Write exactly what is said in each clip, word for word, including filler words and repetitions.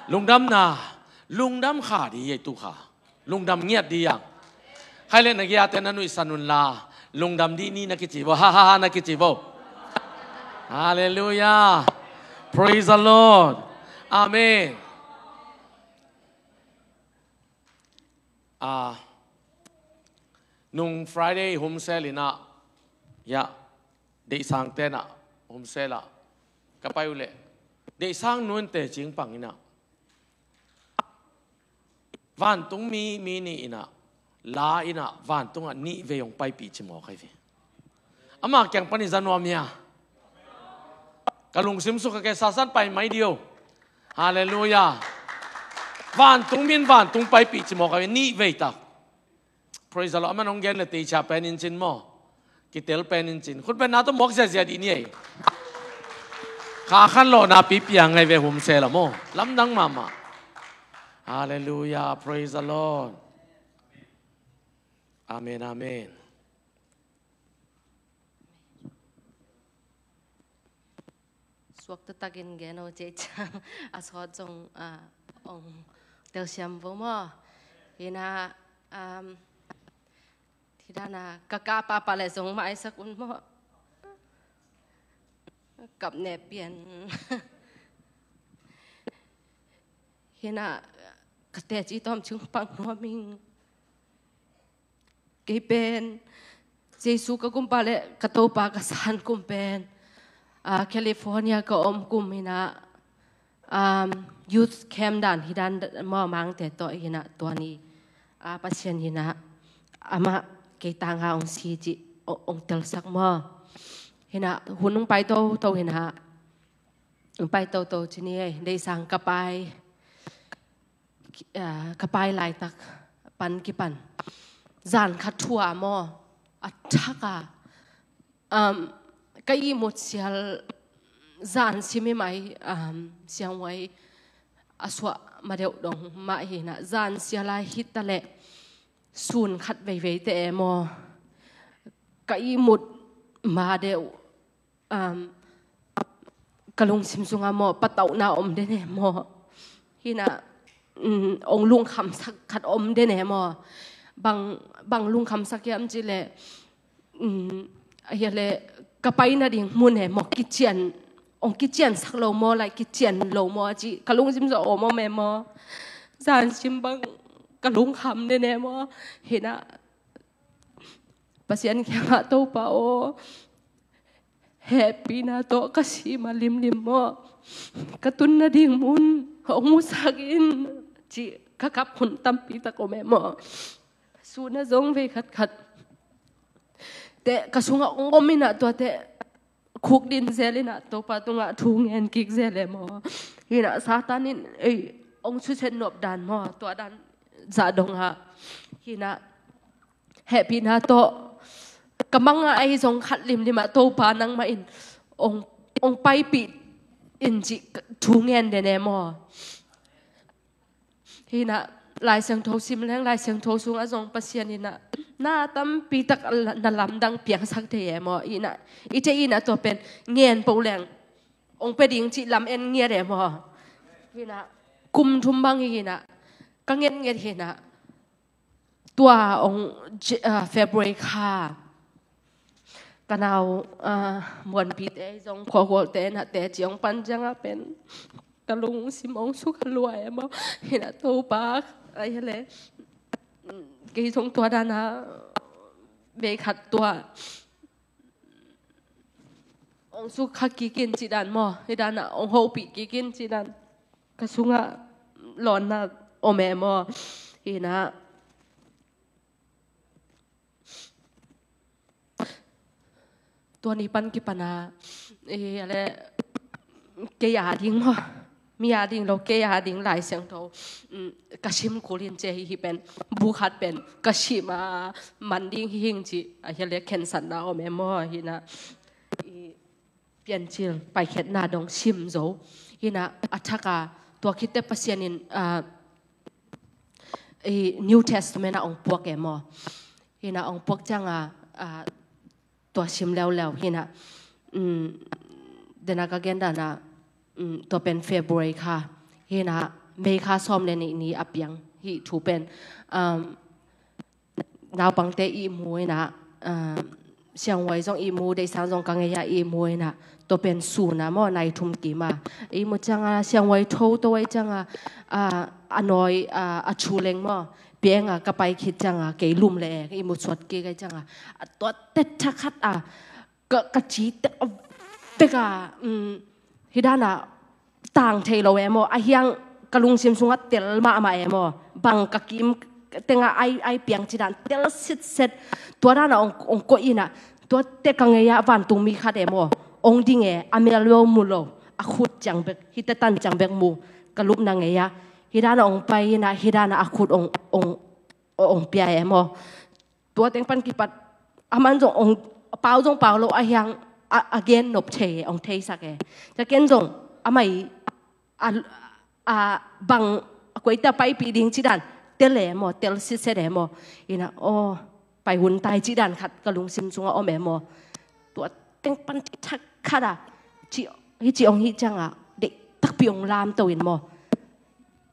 Lungdamna, lungdam kha di ei tu kha. Lungdam ngiat di yang. Khai le na giate na nuihsan un la. Lungdam di ni na kici vo. Ha, ha, ha, na kici vo. Hallelujah. Praise the Lord. Amen. Ah, nung Friday humsel inah, ya, Deihsang tenah humsel ah ka pai uh leh, Deihsang nu'n tecing pang inah, vantung mi, mi nih inah, la inah, vantungah nih vei hong paipih ci mawk ahi ve. Ama kiang panin za nuam hia? Ka lungsim suk a ke sasan pai mai dio. Hallelujah. Vantung min vantung paipih ci mawk ahi ve, nih vei tak. Praise the Lord. Aman hong gen le teicia pen in cin maw. Kitel pen in cin. Khut pen na tawh mawk ziazia dih ni ei. Kha khan lawhna pipi a ngai ve humsel a maw. Lamdang mahmah. Hallelujah. Praise the Lord. Amen, amen. Suak taktakin gen o cei ciang a sawt zong, ah, ong telsiam vo maw. Hinah, um, hidana ka kapa pa le zong maisak un maw. Kap ne pian. Hinah ka teci tawm ciang pang nuam ing. Kei pen Jesu ka kumpa le ka Topa ka san kum pen, ah, California ka om kum hinah, um, youth camp dan hi dan maw, Mangte tawh hinah tua ni, ah, Pasian hinah amah kei tanga ong si ci ong, ong telsak maw. Hinah hun ong pai toto hinah, ong pai toto ci ni ei, Deihsang ka pai. Ki-, ah, ka pai laitak pan kipan zan khat thu a maw, a thak a, um, ka ihmut sial zan sim hi mai, um, sianghuai a suah ma deuh dong mah hinah zan sial a hita leh sun khat veivei te e maw, ka ihmut ma deuh, um, ka lungsim sungah maw, patauhna om den e maw. Hinah, um, ong lungkhamsak khat om den e maw. Bang, bang lungkhamsak hiam cih leh, um, ahia leh ka pai nading mun e maw, kician, ong kiciansak lo maw, lai kician lo maw cih ka lungsim sungah om om e maw. Zan sim bang ka lungkham den e maw. Hinah Pasian kiangah Topa aw, hehpihna tawh ka sih ma limlim maw, ka tun nading mun hong musak in ci ka kap hun tampi tak om e maw. Sun a zong vei khatkhat te ka sungah hong om inah tuate khuk din zel inah Topa tungah thu ngen kik zel e maw. Hinah Satan in ei hong suset nop dan maw, tua dan zah dongah hinah hehpihna tawh ka manga ahi zong khat limlim ah Topa nangmah in ong, ong paipih in cih thu ngen den e maw. Hinah Lai Siangtho sim leng, Lai Siangtho sungah zong Pasian inah na tampi tak na lamdang piangsak thei e maw. Hinah i te inah tua pen ngen po leng ong pia ding cih lam en ngiat e maw. Hinah kum thum bang hinah ka nget nget hinah tua ong, ah, February kha ka nau, ah, muanpite zong khuahualte na teci ong pan ciangah pen ka lungsim ong sukha lua e maw. Hinah Topa ahia leh kei zong tua dana vei khat tua ong sukha kik in cih dan maw, hi dana ong hopih kik in cih dan ka sungah lawnna om e maw. Hinah tua ni pan kipana, eh, ale, kei a ding maw, mi a ding lo, kei a ding Lai Siangtho, mm, ka sim kul in ci hi, hi pen bu khat pen ka sim a man ding hi hing ci, ahia le khensatna om e maw. Hinah i Piancil Paikhiatna dong sim zo. Hinah a thak a tua khit teh Pasian in, ah, i New Testament ah ong puak e maw. Hinah ong puak ciangah, ah, tua sim leuleu hinah, um, dena ka gen dana, um, tua pen February kha hinah May kha sawm le nih ni a piang hih thu pen, um, naupangte ihmu inah, um, Sianghuai zong ihmu, Deihsang zong ka ngei a ihmu inah, tua pen sun a maw, nai thum kim a ihmu cianga Sianghuai tho to ai cianga, ah, a nawi, ah, a thu leng maw, pianga ka pai khit cianga kei lum le e, ka ihmu suat kei kai cianga, a tua te thakhat a ka, ka ci tek a vek a, um, hih dana tang thei lo e maw. A hiang ka lungsim sungah tel mahmah e maw. Bang ka kim tenga ai, ai piang ci dan tel sitset. Tua dana ong, ong koih inah, tua te ka ngei a vantung mi khat e maw, ong ding e, a mel lo mu lo, a khut ciang bek, hih te tan ciang bek mu, ka lupna ngei a. Hih dana ong pai inah, hih dana a khut ong, ong, ong pia e maw. Tua teng pan kipat aman zong ong pau zong pau lo a hiang a, a gen nop thei, ong theisak e. Tua ken zong amah i a, a bang a koite a paipih ding ci dan tel e maw, tel sitset e maw. Inah, aw, pai hun tai ci dan khat ka lungsim sungah om e maw. Tua teng pan thakhat a ci, hih ci ong hih cianga deih takpi ong lamto in maw.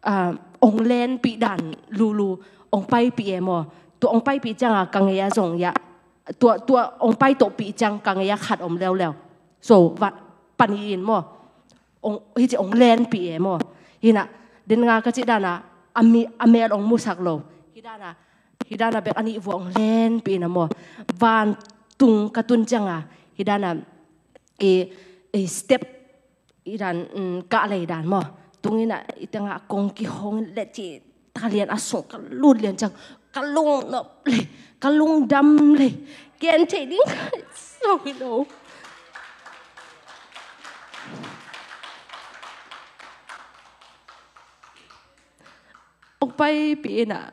Ah, ong lenpih dan lulu ong paipih e maw. Tua ong paipih cianga ka ngei a zong ya, tua, tua ong paitohpih ciang ka ngei a khat om leuleu. So, va, pani in maw. Ong, hih ci ong lenpih e maw. Hinah, den nga ka ci dana a mi, a mel ong musak lo. Hih dana, hih dana bek a nih vua ong lenpih inah maw. Vantung ka tun cianga, hih dana i, i step i dan, um, kah lei dan maw. Tung inah i tengah kong kihong le ci, ta lian a sung ka lut lian ciang ka lung nop lei, ka lung dam lei. Gen thei ding ka sung hi lo. Ong paipih inah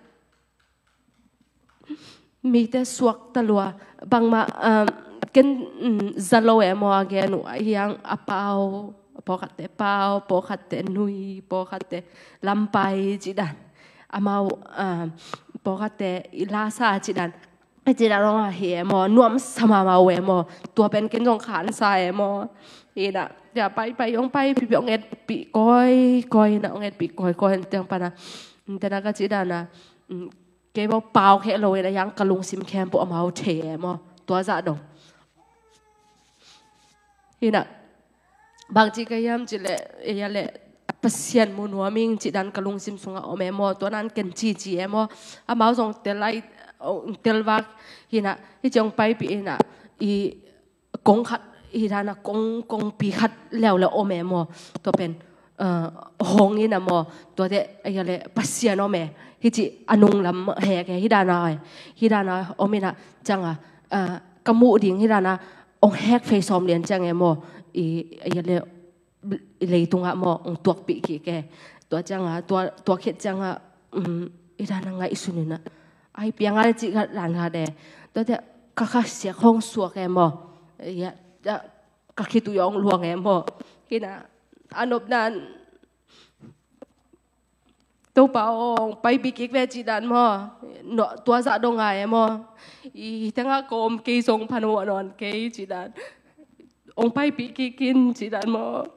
mite suak ta lua. Bangmah, um, ken, um, za lo e maw a gen uh a hiang a pau, pawlkhatte pau, pawlkhatte nui, pawlkhatte lampai ci dan. Amau, um, pawlkhatte i lasa ci dan. Ci dan ong a hi e maw, nuamsa mahmah uh e maw. Tua pen ken zong khansa e maw. Hinah, tia paipai ong paipih ong etpih kawikawi inah, ong etpih kawikawi in tiang pana. Tena ka ci dana, um, kei maw pau kheh lo inah hiang ka lungsim khempeuh amau thei e maw. Tua zah dong. Hinah, bangci ka hiam ci le, e ya le, Pasian mu nuam ing ci dan ka lungsim sungah om e maw. Tua nan ken cici e maw. Amau zong tel ai, ong tel vak hinah, hih ci ong paipih inah, i kong khat, hih dana kong, kongpi khat leuleu om e maw. Tua pen, uh, hong inah maw. Tua te, a ya le Pasian om e. Hih ci a nunglam hek e, hih dana e. Hih dana om inah cianga, uh, ka muh ding hih dana ong hek fei sawm lian ciang e maw. I, a ya le, i leitungah maw, ong tuakpih kik e. Tua cianga, tua, tua khit cianga, um, i dana ngaihsun inah, ai pianga le cih khat dan khat e. Tua te ka khasiak hong suak e maw. Ya, ya, ka khitui ong luang e maw. Hinah, a nop dan Topa ong paipih kik ve ci dan maw. No, tua zah dong a e maw. I tengah ka om kei zong phan uh a nawn kei ci dan. Ong paipih kik in ci dan maw.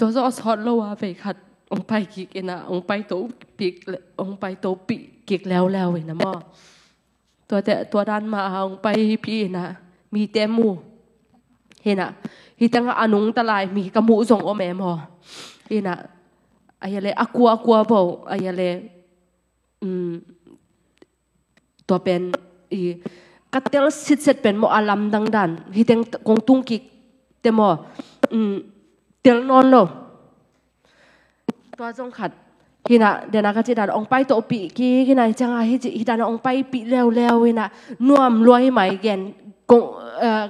Tua zawh sawt lo a vei khat ong pai kik inah, ong paitohpih, ong paitohpih kik leuleu inah maw. Tua te, tua dan mah a ong paipih inah mite mu. Hinah, hih tengah a nungta lai mi ka muh zong om e maw. Hinah, a ya le, a kua a kua bo, a ya le, um, tua pen i ka tel sitset pen maw, a lamdang dan. Hih teng kong tung kik te maw, um, tel nawn lo. Tua zong khat. Hinah, dena ka ci dan ong paitohpih kik hinah, cianga hih ci, hih dana ong paipih leuleu hinah, nuam lua hi mai gen, kong, uh,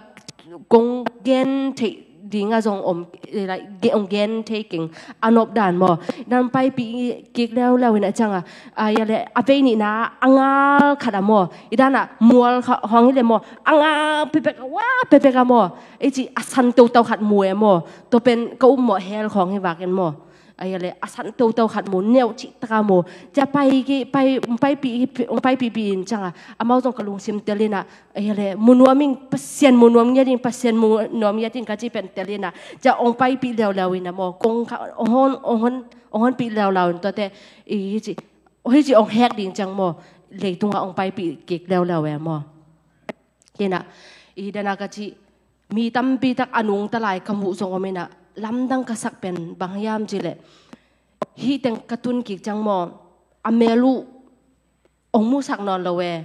kong gen theih dinga zong om, eh, like, ge-, ong gen thei keng, a nop dan maw. Hih dana ong paipih kik leuleu hinah cianga, a ya le, a vei nihna a ngal khat a maw. Hih dana mual kha-, khawng hi le maw, a ngal pepek a, wa pepek a maw. Hih ci a san teutau khat mu e maw. Tua pen ka um maw, hell khawng hi vakin maw. Ahi le a san toto khat mu, neu cih taka mu. Cia pai ki, pai, pai pi, pai pi pi in cianga. Amau zong ka lungsim tel ina. Ahi le mu nuam ing, Pasian mu nuam ngiat ing, Pasian mu nuam ngiat ing ka ci pen tel ina. Cia ong pai pi leuleu ina maw. Kong ka, ong hon, ong hon, ong hon pi leuleu in tuate. I ci, ong hi ci ong hek ding ciang maw. Leitunga ong pai pi kik leuleu e maw. Hina, i dana ka ci, mi tampi tak a nungta lai ka muh zong om ina, lamdang ka sak pen bang hiam ci le. Hih teng ka tun kik ciang maw, a mel uh ong musak nawn lo e.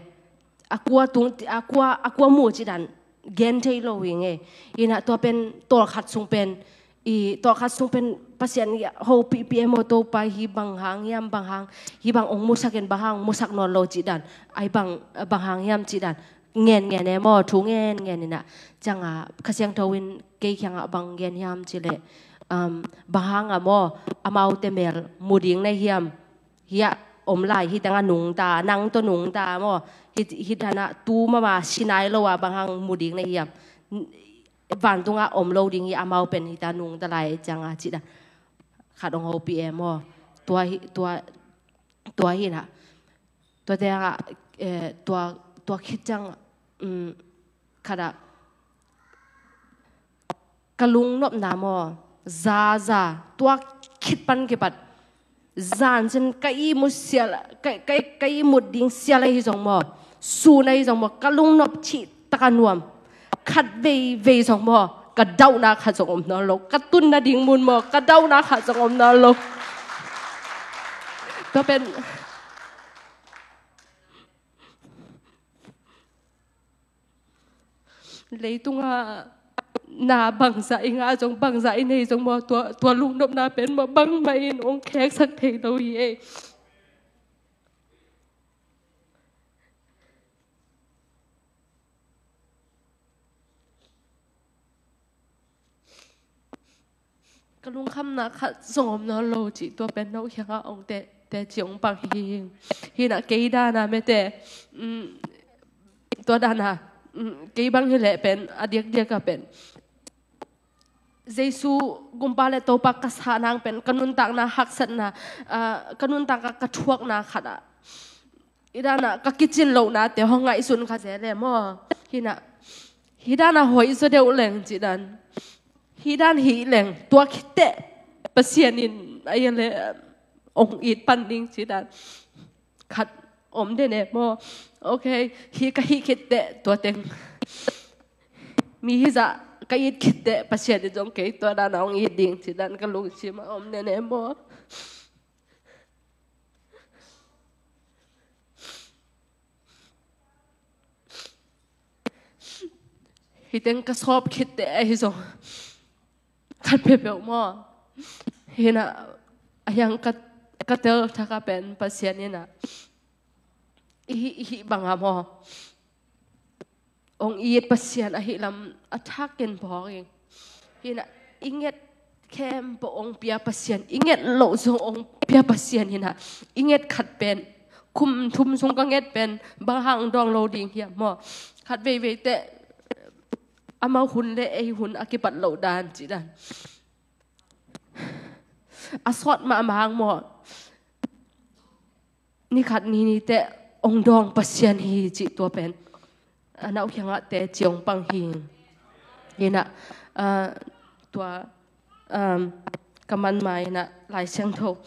A kua tung, a kua, a kua mu ci dan, gen thei lo hi nge. Hina tua pen, tawlkhat sung pen, i tawlkhat sung pen Pasian i hopih pi e maw Topa hi bang hang hiam bang hang, hi bang ong musak in bang hang musak nawn lo ci dan, ai bang, bang hang hiam ci dan. Ngen ngen e maw, thu ngen ngen ina. Cianga, Kha Siangtho in kei kianga bang gen hiam ci le, um, bang hanga maw, amaute mel mu ding na hiam. Hia om lai, hi tanga nungta, nang to nungta maw. Hi, hi dana tu mama sinai lo a bang hang mu ding na hiam. Vantunga om lo ding hi amau pen hi ta nungta lai cianga ci dan. Khat ong hopih e maw. Tua hi, tua, tua hina. Tua te a, eh, tua, tua khit ciang, um, khat a, ka lungnopna maw, za, za, tua khit pan kipat, zan cin ka ihmut sial, ka, ka, ka ihmut ding sial ahi zong maw, sun ahi zong maw, ka lungnop cih taka nuam. Khat veivei zong maw, ka dauhna khat zong om nawn lo. Ka tun nading mun maw, ka dauhna khat zong om nawn lo. Tua pen leitunga na bangzah i ngah zong, bangzah i nei zong maw, tua, tua lungnopna pen maw bangmah in ong kheksak thei lo hi ei. Ka lungkhamna khat zong om nawn lo cih tua pen no hianga ong te, te ci ong pang hi. Hina kei dana mete, um, tua dana, um, kei bang hi leh pen, a diakdiak a pen. Jesu gumpa le Topa ka sah nang pen, ka nuntakna haksatna, ah, ka nuntakna ka thuakna khat ah. I dana ka kicin lohna te hong ngaihsun kha zel e maw. Hina, hi dana hoih zaw deuh leng ci dan. Hi dan hi leng, tua khit teh Pasian in a ia le ong it pan ding ci dan. Khat om den e maw. Ok, hi ka hih khit teh tua teng. Mi hi zah ka it khit teh Pasian in zong kei tua dana ong it ding ci dan ka lungsim a om den e maw. Hi teng ka sawp khit teh ahi zong. Khat peuhpeuh maw. Hina, a hiang ka, ka tel thak a pen Pasian ina. I hih, i hih banga maw. Ong it Pasian ahih lam a thakin phawk ing. Hina, i nget khempeuh ong pia Pasian, i nget loh zong ong pia Pasian hina. I nget khat pen, kum thum sung ka nget pen, bang hang dawng lo ding hiam maw. Khat veivei teh, amau hun le ei hun a kipat loh dan ci dan. A sawt mahmah hang maw. Ni khat ni ni teh ong dawng Pasian hi cih tua pen. A nau hiangah te ciong pang hi. Hina, ah, tua, um, ka man ma hina Lai Siangtho.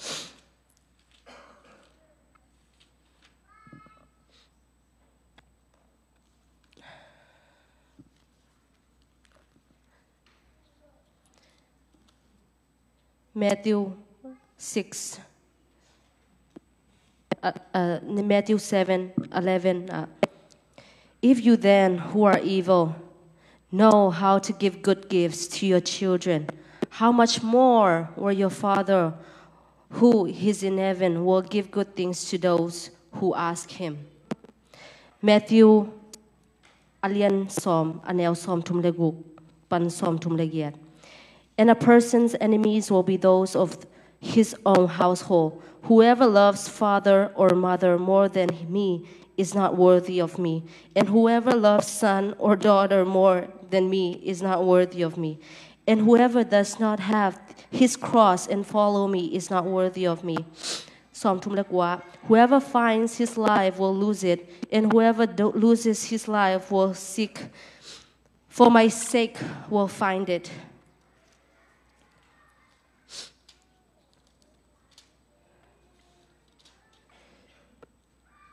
Matthew six, uh, uh, Matthew seven eleven. Uh, if you then, who are evil, know how to give good gifts to your children, how much more will your Father who is in heaven will give good things to those who ask him? Matthew a lian sawm, a neu sawm thum le guk pan sawm thum le giat. And a person's enemies will be those of his own household. Whoever loves father or mother more than me is not worthy of me. And whoever loves son or daughter more than me is not worthy of me. And whoever does not have his cross and follow me is not worthy of me. Sawmthum le kua. Whoever finds his life will lose it, and whoever do- loses his life will seek, for my sake, will find it.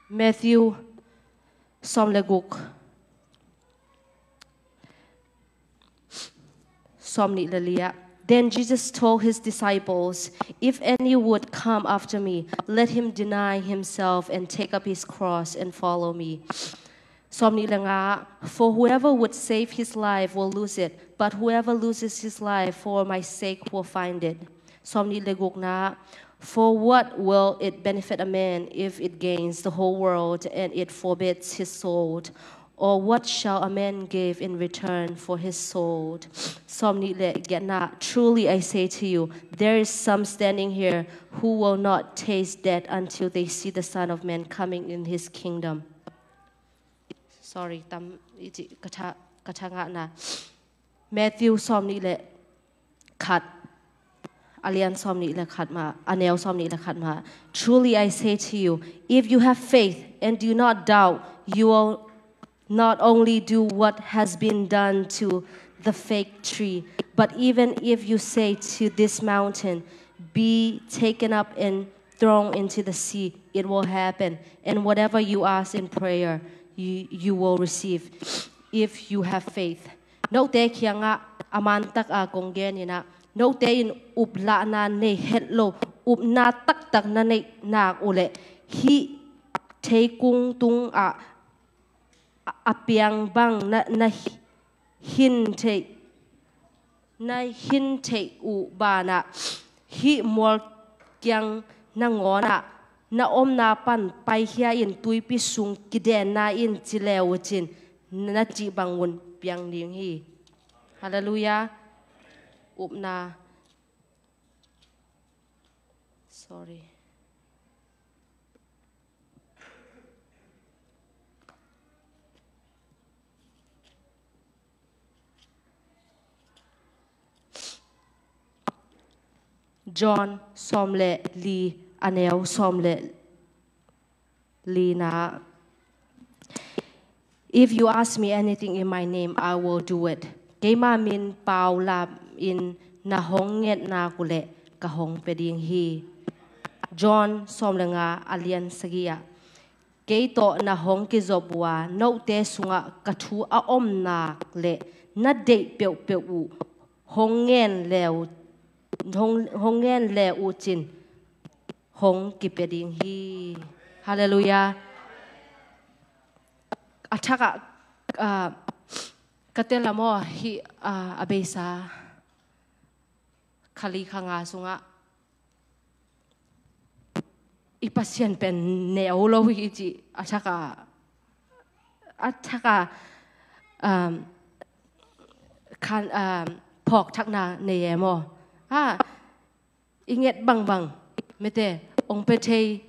Matthew sawm le guk, sawm nih le li ah. Then Jesus told his disciples, "If any would come after me, let him deny himself and take up his cross and follow me." Sawm nih le nga. "For whoever would save his life will lose it, but whoever loses his life for my sake will find it." Sawm nih le gukna. "For what will it benefit a man if it gains the whole world and it forfeits his soul? Or what shall a man give in return for his soul?" Sawm nih le giatna. "Truly I say to you, there is some standing here who will not taste death until they see the Son of Man coming in his kingdom." Sorry, tam i ci ka tha, ka tha ngahna. Matthew sawm nih le khat, a lian sawm nih le khat mah, a neu sawm nih le khat mah. "Truly I say to you, if you have faith and do not doubt, you will not only do what has been done to the fig tree, but even if you say to this mountain, 'Be taken up and thrown into the sea,' it will happen. And whatever you ask in prayer, you, you will receive, if you have faith." Note kiangah a mantak a kong gen in ah, note in uplahna nei het lo, upna taktak na neih nak uh leh, hih theikung tungah a, a piang bang na, na hin theih, na hin theih uh banah, hih mual kiang nangawnah, "Na omna pan paikhia in, tuipi sung kidenna in," ci le uh cin, na cih bangun piang ding hi. Halleluiah. Upna. Sorry. John sawm le li, a neu sawm le lina. "If you ask me anything in my name, I will do it." Keima min pau lamin na hong ngetna uh leh ka hong pia ding hi. John sawm le nga, a lian sagih ah. Kei tawh na hong kizop uh a, note sungah ka thu a om nak leh na deih peuhpeuh uh hong ngen le uh, hong, hong ngen le uh cin hong kipia ding hi. Halleluiah. A thakah, ah, ka tel a maw, hih, ah, a beisa kha li kha nga sungah i Pasian pen neu lo hi cih a thakah, a thakah, um, khan, um, phawkthakna nei e maw? Ah, i nget bangbang, mete, hong pia thei,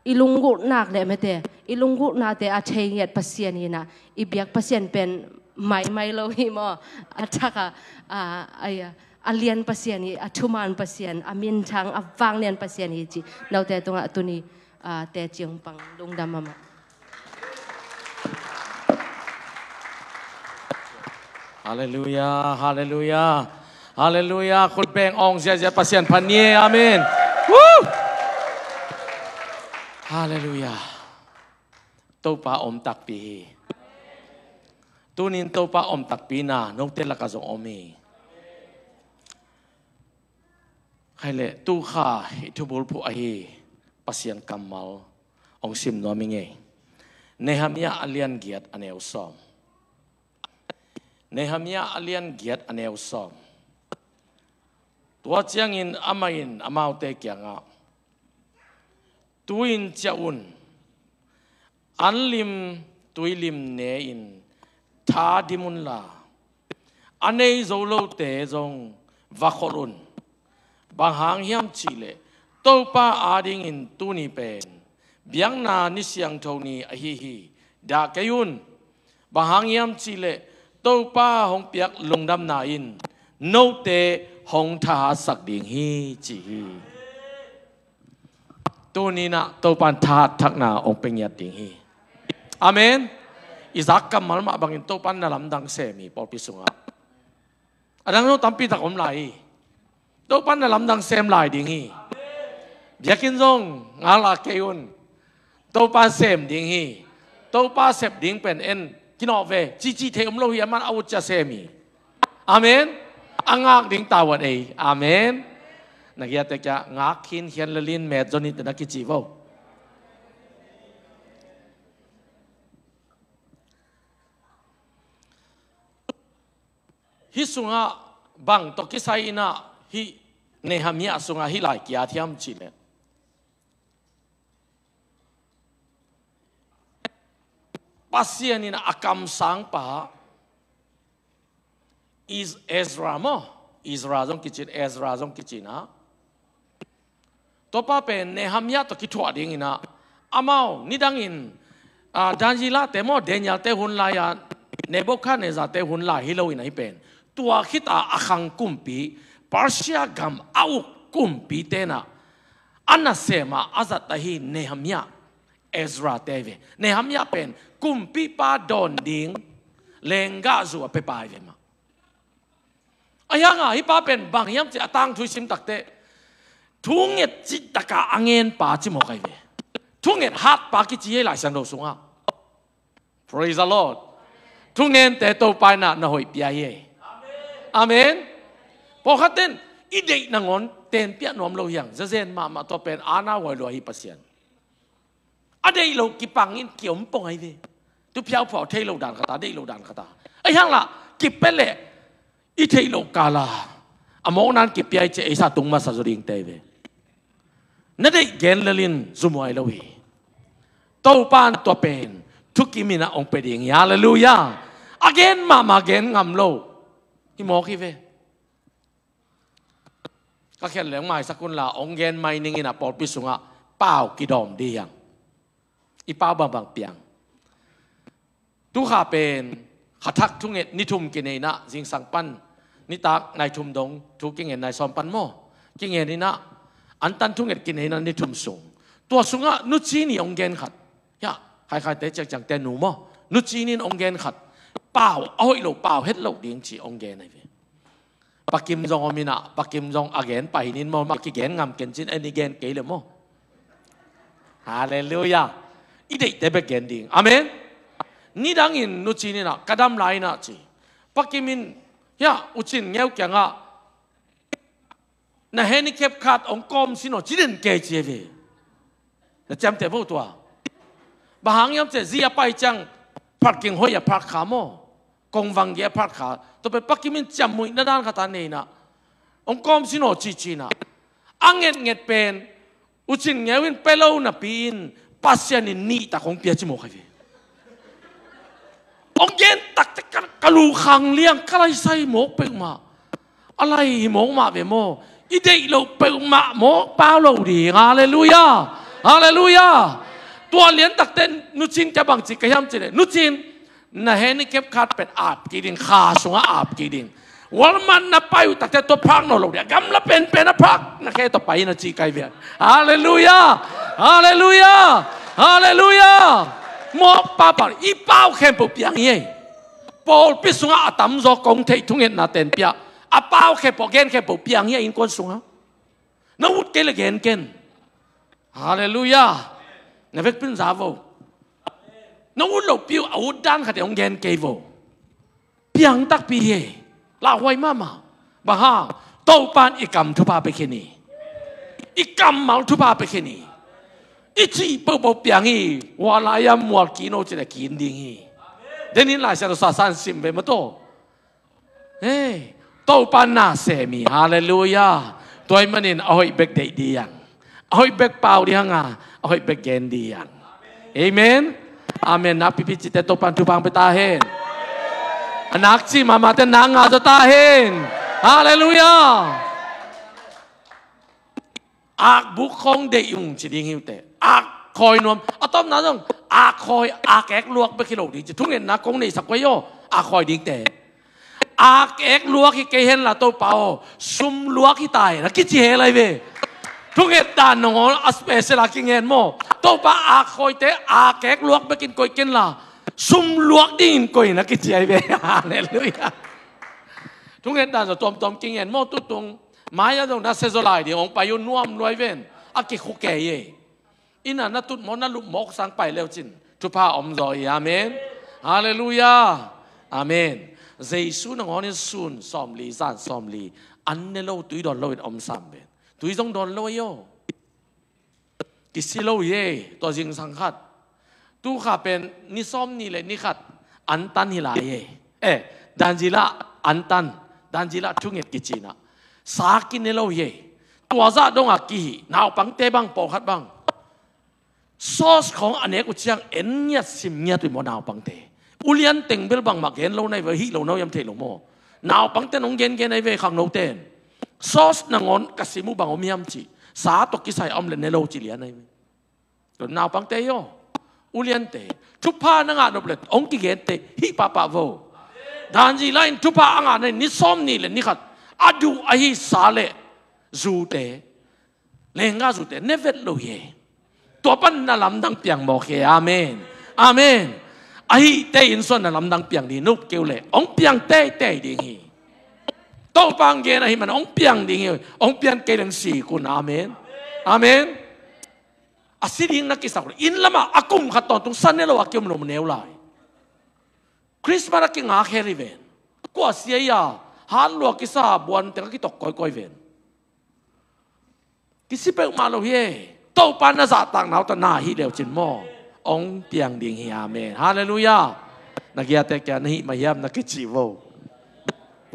i lunggulhnak le mete, i lunggulhnate a thei ngiat Pasian hi in ah, i biak Pasian pen maimai lo hi maw? A thakah, a, a, a lian Pasian hi, a thuman Pasian, a minthang, a vanglian Pasian hi cih note tungah tuni, a, teci hong pang lungdam mahmah. Halleluiah, halleluiah, halleluiah. Khut beng awng ziazia Pasian phat ni e. Amen. Woo! Halleluiah. Topa om takpi hi. Tunin Topa om takpi na note lakah zong om hi. Khaile, tu kha hih thubulphuh ahi Pasian kammal hong sim nuam i ngei. Nehemiah a lian giat, a neu sawm. Nehemiah a lian giat, a neu sawm. Tua ciangin amah in amaute kiangah, "Tu-in ciah un, anlim tuilim ne-in tha dim unla, a nei zo lote zong va kholh un. Bang hang hiam cihleh Topa adingin tuni pen biakna ni siangtho ni ahi hi. Dah kei un. Bang hang hiam cihleh Topa hong piak lungdamna in note hong thahatsak ding hi, ci hi. Tuni-in ah Topa'n thahat thakna hong pia ngiat ding hi. Amen. I zak kammal mah bangin Topa'n na lamdang sem hi pawlpi sungah. A dang zong tampi tak om lai hi. Topa'n na lamdang sem lai ding hi. Biakinn zong ngak la kei un. Topa sem ding hi. Topa sep ding pen en kinawh ve. Cici thei om lo hi, aman a ut cia sem hi. Amen. A ngak ding tavuan ei. Amen. Na giate kia ngak khin khian le lin met zon hi te na kici vo. Hih sungah bang tawh kisai in ah hih Nehemiah sungah hih lai kia thiam cih leh, Pasian in a kamsangpa Is- Ezra maw, Ezra zong kicin, Ezra zong kicin ah, tua pa pen Nehemiah tawh kithuah dingin ah, amau nidangin, ah, Daniela te maw, Daniel te hun lai-a, Nebuchadnezzar te hun lai hi lo in ah, hih pen tua khit a a khang kumpi, Persia gam a uk kumpi te in ah a nasem a a zat ahi Nehemiah, Ezra te ve. Nehemiah pen kumpipa dawn ding lenggahzu a pia pa hi ve mah. Ahi hang a hih pa pen bang hiam cih a tangthu i sim takteh, thunget cih tak a a ngen pa ci mawk ahi ve. Thunget hat pa kici hi Lai Siangtho sungah. Praise the Lord. Thungente Topa in ah na hoih pia hi. Amen. Pawlkhat ten i deih nangawn tenpiah nuam lo hi hang, zazen mahmah, tua pen a na huai lua hi Pasian. A deih loh kipangin kiom pong ahi ve. Thupiau phuah thei loh dan khat a, deih loh dan khat a. Ahi hang lah kipia leh i theih loh kal a a mawkna in kipia hi ci-a ei sa tung masa zaw dingte hi ve. Na deih gen lel in zum huai lo hi. Topa in tua pen thukim in ah hong pia ding hi. Halleluiah. A gen mahmah gen ngam lo hi mawk hi ve. Ka khiat leng maisak un la, hong gen mai ning in ah pawlpi sungah pau kidawm ding hi hang. I pau bangbang piang. Tu kha pen kha thak thunget ni thum kinei in ah, zingsang pan nitak nai thum dong, thu kingen nai sawm pan maw, kingen in ah, antan thunget kinei in ah ni thum sung. Tua sungah Nu Cin in hong gen khat. Hiah, Khaikhaite, Ciangciangte nu maw, Nu Cin in hong gen khat. Pau a hoih lo, pau het loh ding ci hong gen ahi ve. Pa Kim zong om in ah, Pa Kim zong a gen pai hi ning maw, mah kigen ngam ken cin, en i gen kei le maw. Halleluiah. I deihte bek gen ding. Amen. Nidangin Nu Cin in ah, ka dam lai in ah ci. Pa Kim in, hiah, U Cin Ngeu kiangah, na handicap card hong kawm sin aw, ci den kei ci hi ve. Na ciamteh vo tua. Bang hang hiam cih leh zi a pai ciang parking hoih a park kha maw, kongvang gei a park kha. Tua pen Pa Kim in ciamnuihna dan khat a nei in ah, hong kawm sin aw ci ci in ah, a ngetnget pen U Cin Ngeu in pia lo napi in Pasian in nih tak hong pia ci mawk ahi ve. Hong gen takteh ka, ka lu khang liang, ka lai sai mawk peuhmah. A lai hi mawk mah ve maw. I deih loh peuhmah mawk pau lo ding. Halleluiah. Halleluiah. Tua lian takteh Nu Cin kiang bang ci ka hiam cih leh, Nu Cin, na handicap card pen ap kik ding, kha sungah ap kik ding. Walmart na pai uh takteh tua phak nawn lo ding. Gamla penpen a phak na khe tua pai na ci ka hi ve. Halleluiah. Halleluiah. Halleluiah. Mawk pau pau, i pau khempeuh piang hi ei. Pawlpi sungah a tamzaw kong theih thungetna tenpiah, a pau khempeuh, a gen khempeuh piang hi a innkuan sungah. Na ut kei leh gen ken. Halleluiah. Na vekpi in za vo. Na ut lohpi uh a ut dan khat in hong gen kei vo. Piang takpi hi. Lauhuai mahmah. Bang hang? Topa in i kam thupha pia khin hi. I kammal thupha pia khin hi. I cih pohpoh piang hi. Hua lai-a mual kin aw cih leh kin ding hi. Denin Lai Siangtho sasa in sim ve maw tua. Hei, Topa in na sem hi. Halleluiah. Tua ahih manin a hoih bek deih ding hi hang. A hoih bek pau ding hi hang a, a hoih bek gen ding hi hang. Amen. Amen. Nakpipi cihte Topa in thupha hong pia ta hen. A nak cih mahmahte nak ngah zaw ta hen. Halleluiah. Akbuk khawng deih ung ci ding hi uh teh. Ak khawi nuam. A tawpna zong ak khawi, ak ek luak bek hi lo ding ci. Thungetna kong neihsak uh ei aw. Ak khawi dingte. Ak ek luak hi kei henla, Topa aw, sum luak hi ta hen, a kici hel lai ve. Thunget dan nangawn a special a kingen maw? Topa, ak khawite ak ek luak bekin koih kenla, sum luak dingin koih in, a kici ai ve. Halleluiah. Thunget dan zong tuamtuam kingen maw? Tutung mai-ah zong na sia zaw lai ding, hong pai uh nuam lua hi ven. A kikhuk kei e. Inn ah na tut mawk, na lup mawk sang pai le uh cin thupha om zaw hi. Amen. Halleluiah. Amen. Jesu nangawnin sun sawmli, zan sawmli, an ne lo, tui dawn loin om sam ven. Tui zong dawn lo hi aw. Kisi lo hi e, tua zingsang khat. Tu kha pen ni sawmnih le ni khat an tan hi lai e. Eh, danzi lah an tan, danzi lah thunget kici in ah, sa kine lo hi e. Tua zah dongah kihih, naupangte bang, pawlkhat bang sauce khawng a nek uh ciang en ngiat, sim ngiat uh hi maw naupangte? Ulian teng bel bangmah gen lo na hi ve, hih lo na uh hiam, theih lo maw? Naupangte nong gengen ahi ve, khangnote in. Sauce nangawn ka sim uh bang om hiam cih, sa tawh kisai a om le ne lo ci lian ahi ve. Tua naupangte hi aw, uliante, thupha na ngah nop le hong kigente hih pahpah vo. Danzi lah in thupha a ngah na hi, ni sawmnih le ni khat a duh ahi sa le zute, lenggah zute ne vet lo hi e. Tua pan na lamdang piang mawk hi e. Amen. Amen. Ahihte in suan na lamdang piang ding, nop keu le hong piang teitei ding hi. Topa hong gen ahih man hong piang ding hi. Hong pian kei leng sik un. Amen. Amen. A si ding na kisak uh le, inn lamah a kum khat tawntung sa ne lo a kiom lo neu lai. Christmas a kingak hel hi ven. Kua sia ia, hat lua kisa, buan teng a kitok kawikawi ven. Kisi peuhmah lo hi e. Topa na zahtakna uh tawh na hih le uh cin maw, hong piang ding hi. Amen. Halleluiah. Na giate kia, na hih mah hiam, na kici vo.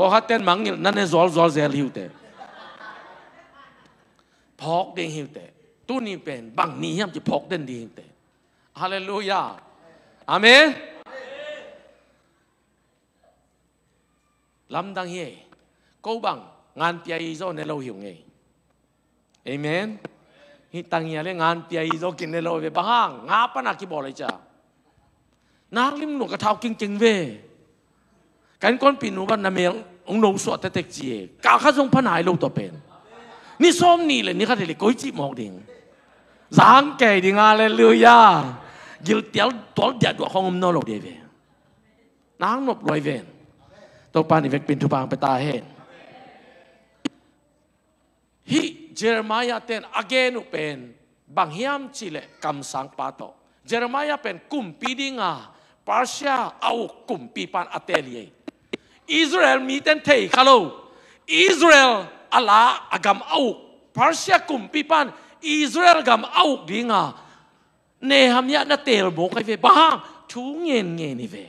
Pawlkhatte in mangngilh na ne zualzual zel hi uh teh. Phawk ding hi uh teh. Tuni pen bang ni hiam ci phawk den ding hi uh teh. Halleluiah. Amen. Lamdang hi e. Ko bang nganpia i zaw ne lo hi ung e. Amen. Hih tangia le nganpia i zaw kine lo ve. Bang hang? Nga pana kibawl ahi cia. Nak lim nung ka thau kingkeng ve. Ka innkuanpih nu bang na mel hong no suah tektek ci e. Kal khat zong pha nai lo tua pen. Ni sawmnih le ni khat hi le koi cih mawk ding. Zang kei ding. Halleluiah. Giltial tual diahduah khawng om nawn lo ding ve. Nang nop luai ven. Topa in i vekpi in thupha hong pia ta hen. Hih Jeremiah ten a gen uh pen bang hiam cih leh kamsangpa tawh. Jeremiah pen kumpi dinga Persia a uk kumpipa in a teel hi ei. Israel mite in thei kha lo. Israel a la a gam a uk Persia kumpipa in Israel gam a uk dinga Nehemiah na teel mawk ahi ve. Bang hang? Thu ngen ngen hi ve.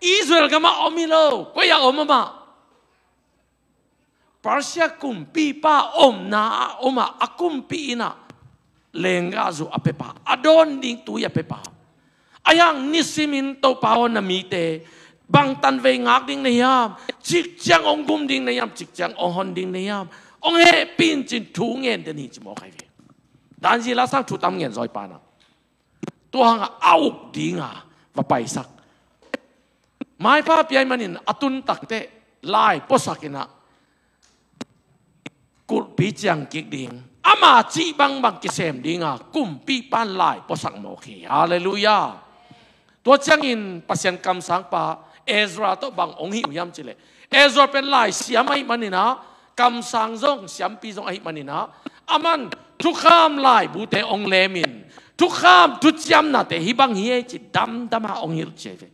Israel gamah om hi lo. Koi ah om amah? Persia kumpipa omna ah om a, a kumpi inn ah lenggahzu a pepa, a dawn ding tui a pepa. Ahi hang nisimin Topa aw, na mite bang tanvei ngak ding na hiam? Cikciang hong gum ding na hiam? Cikciang hong hon ding na hiam? Hong hehpih in cin thu ngen den hi ci mawk ahi ve. Danzi la sang thu tam ngen zaw hi pa na. Tua hangah a uk dinga va paisak. Maipha piai manin a tun takteh lai puasak in ah kulhpi ciang kik ding, ama cih bangbang kisem dinga kumpipa in lai puasak mawk hi. Halleluiah. Tua ciangin Pasian kamsangpa Ezra tawh bang hong hih uh hiam cih leh, Ezra pen lai siam ahih manin ah, kamsang zong, siampi zong ahih manin ah, aman thukham laibute hong lemin, thukham thuciamnate hih bang hi ei ci damdama hong hilh ci ei ve.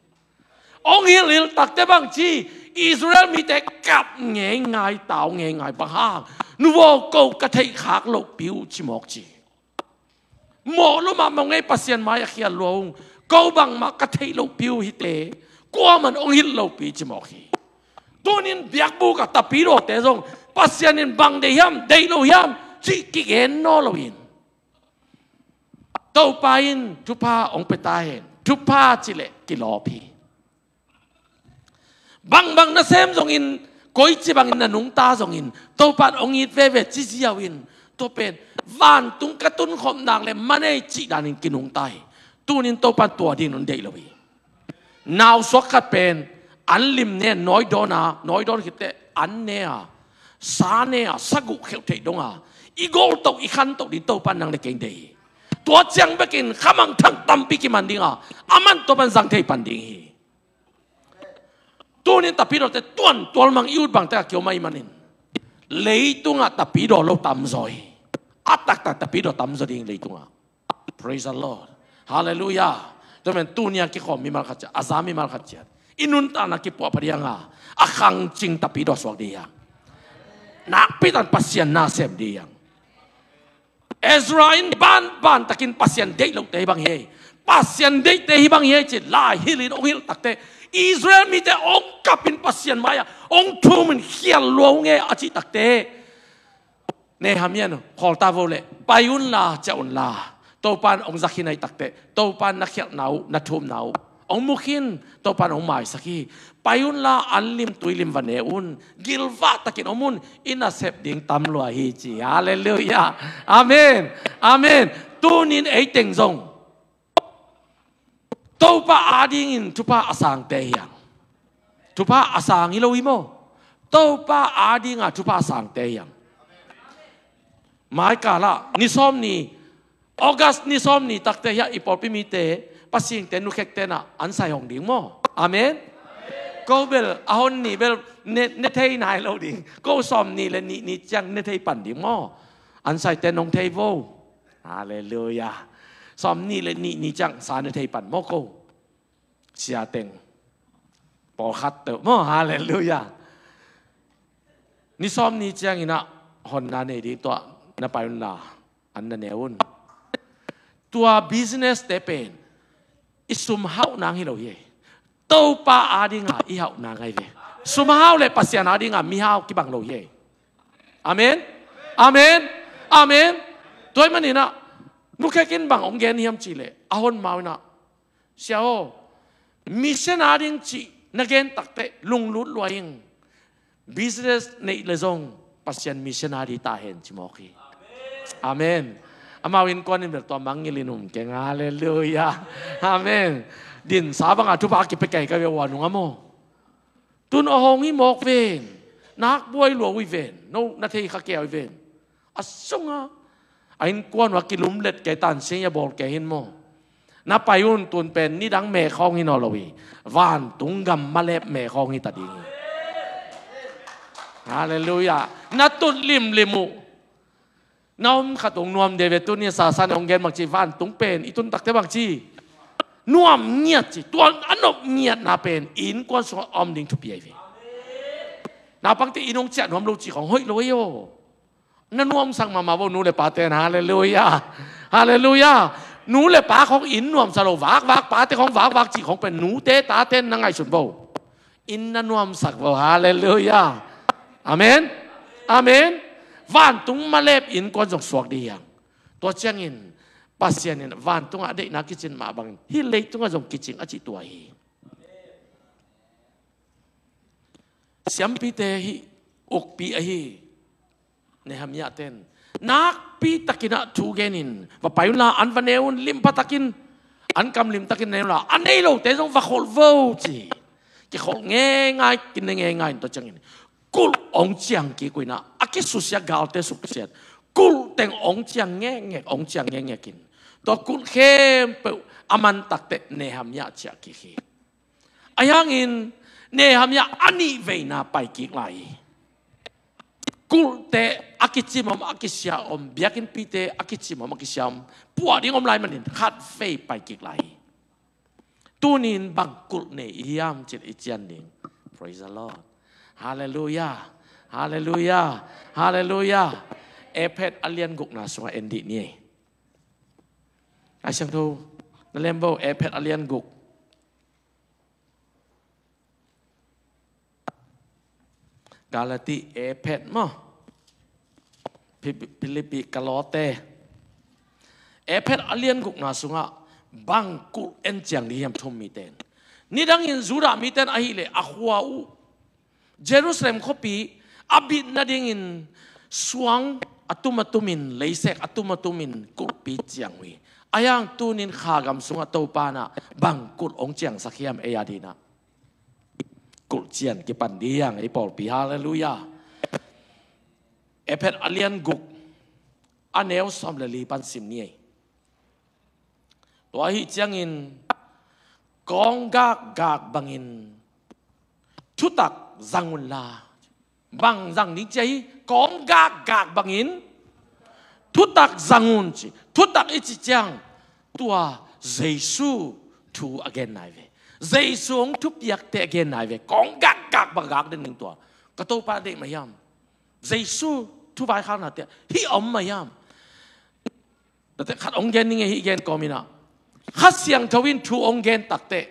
Hong hilhhilh takteh bang ci? Israel mite kap ngeingai, tau ngeingai. Bang hang? Nuvo, ko ka theih khak lohpi uh ci mawk ci. Mawh lo mahmah ung ei, Pasian mai-ah khial lua ung. Ko bangmah ka theih lohpi uh hite, kuaman hong hilh lopi ci mawk hi. Tunin biakbuk ah tapidawte zong Pasian in bang deih hiam, deih lo hiam cih kigen nawn loin, Topa in thupha hong pia ta hen. Thupha cih leh kilawp hi. Bangbang nasem zongin, koici bangin na nungta zongin, Topa in hong it veve ci ziau in, tua pen vantung ka tunkhop nak leh man ei cih danin kinungta hi. Tunin Topa in tua dingin hong deih lo hi. Nausuak khat pen An lim ne, nawi dawn a, nawi dawn khit teh an ne a, sa ne a, saguh kheuh theih dong a, i gol toh, i khan toh ding Topa in nang le kei deih hi. Tua ciang bekin khamangthang tampi kiman ding a, aman Topa in zang thei pan ding hi. Tunin tapidawte tuantual mang i ut bang teh a kiom ahih manin, leitungah tapidaw lo tamzaw hi. A taktak tapidaw tamzaw ding leitungah. Praise the Lord. Hallelujah. Tua man tunia kikhawm mimal khat ciat, a za mimal khat ciat, i nuntakna kipuah phadiang a, a khangcing tapidaw suak ding hi hang. Nakpi takin Pasian na sem ding hi hang. Ezra in banban takin Pasian deih lote hi bang hi ei. Pasian deihte hi bang hi ei ci lai hilhin hong hilh takteh, Israel mite hong kapin Pasian mai-ah hong thumin khial lua hong e a cih takteh, Nehemiah in khawl ta vo leh, pai unla, ciah unla, Topa in hong za khin ahih takteh, Topa in na khialhna uh, na thumna uh hong mu khin, Topa in hong maisak hi. Pai unla, an lim tui lim va ne un, gilvah takin om un, i nasep ding tam lua hi ci. Halleluiah. Amen. Amen. Tunin ei teng zong Topa adingin thupha a sangte hi hang. Thupha a sang hi lo hi maw? Topa adinga thupha a sangte hi hang. Mai kalah ni sawm ni, August ni sawm ni takteh hiah i pawlpi mite, Pasingte nukhekte na an sai hong ding maw? Amen. Ko bel a hon ni bel ne, ne thei nai lo ding. Ko sawm ni le nih ni ciang ne thei pan ding maw? An saite nong thei vo. Halleluiah. Sawm ni le nih ni ciang sa ne thei pan maw ko? Sia teng pawlkhat teuh maw? Halleluiah. Ni sawm ni ciangin ah honna nei ding, tua na pai unla, an na ne un. Tua business te pen i sum hauh nang hi lo hi. Topa adinga i hauh nang ahi ve. Sum hau le Pasian adinga mihau kibang lo hi. Amen. Amen. Amen. Tua ahih manin ah nukhek in bang hong gen hiam cih leh, a hon mau in ah, Sia aw, mission ading cih na gen takteh lunglut lua ing. Business neih le zong Pasian missionary ta hen ci mawk hi. Amen. Amau innkuan in bel tua mangngilh in um keng. Halleluiah. Amen. Dinsa banga thupha kipia kei ka ve ua nung a maw? Tun a hong hi mawk ven. Nak buai lua uh hi ven. No na thei kha kei uh hi ven. A sunga a innkuan uh a kilumlet kei tan sing a bawl kei hin maw? Na pai un, tun pen nidang mekhawng hi nawn lo hi. Vantung gam malep mekhawng hi ta ding hi. Halleluiah. Na tut limlim uh. Na om khat ung nuam deuh ve, tuni a sasan hong gen bangci, vantung pen i tun takte bangci nuam ngiat ci. Tua a nop ngiatna pen innkuan sungah a om ding thupi ahi ve. Naupangte inn hong ciah nuam lo ci khong hoih lo hi aw. Na nuamsak mahmah vo nu le pate in. Halleluiah. Halleluiah. Nu le pa khong inn nuamsa lo, vakvak, pate khong vakvak cih khong pen nute tate in na ngaihsun vo. Inn na nuamsak vo. Halleluiah. Amen. Amen. Vantung malep innkuan zong suak ding hi hang. Tua ciangin Pasian in vantungah a deihna kicin mah bangin hih leitungah zong kicing a cih tua hi. Siampite hih ukpi ahi Nehemiah ten nakpi takin ah thu genin, va pai unla, an va ne un, limpha takin, an kam limtakin ne unla, a nei lote zong va kholh vo ci. Kikholh ngeingai, kine ngeingai in tua ciangin kulh hong ciang kik uh in ah, a kisusia galte suksiat kulh teng hong ciang ngekngek, hong ciang ngekngek in tua kulh khempeuh a man takteh Nehemiah ciah kik hi. Ahi hangin Nehemiah a nih veina pai kik lai hi. Kulhte a kicim om, a kisia om, biakinnpite a kicim om, a kisia om, puah ding om lai manin khat vei pai kik lai hi. Tunin bang kulh nei i hiam cih i cian ding. Praise the Lord. Halleluiah. Halleluiah. Halleluiah. Efet a lian gukna sungah en dih ni. Lai Siangtho na lem vo, Efet a lian guk. Galati, Efet maw? Pi-, Filipi, Kolote. Efet a lian gukna sungah bang kulh en ciang ding hiam, thum mite in. Nidangin Judah mite in ahih leh a khua uh Jerusalem khuapi a bit nadingin suang a tum a tumin, leisek a tum a tumin kulhpi ciang uh hi. Ahi hang tunin khagam sungah Topa in ah bang kulh hong ciangsak hiam ei adingin ah? kulh cian kipan ding ei pawlpi. Halleluiah. Efesa a lian guk, a neu sawm le li pan sim ni ei. Tua ahih ciangin kawng gakgak bangin thutak zang unla. Bang zang ding ci a hi? Kawng gakgak bangin thutak zang un ci. Thutak i cih ciang tua Jesu thu a gen nai ve. Jesu hong thupiakte a gen nai ve. Kawng gakgak bang gak den ding tua. Ka Topa deih mah hiam? Jesu thu vaikhaknate hih a om mah hiam? Tate khat hong gen ning e, hih gen kawm in ah, Kha Siangtho in thu hong gen takteh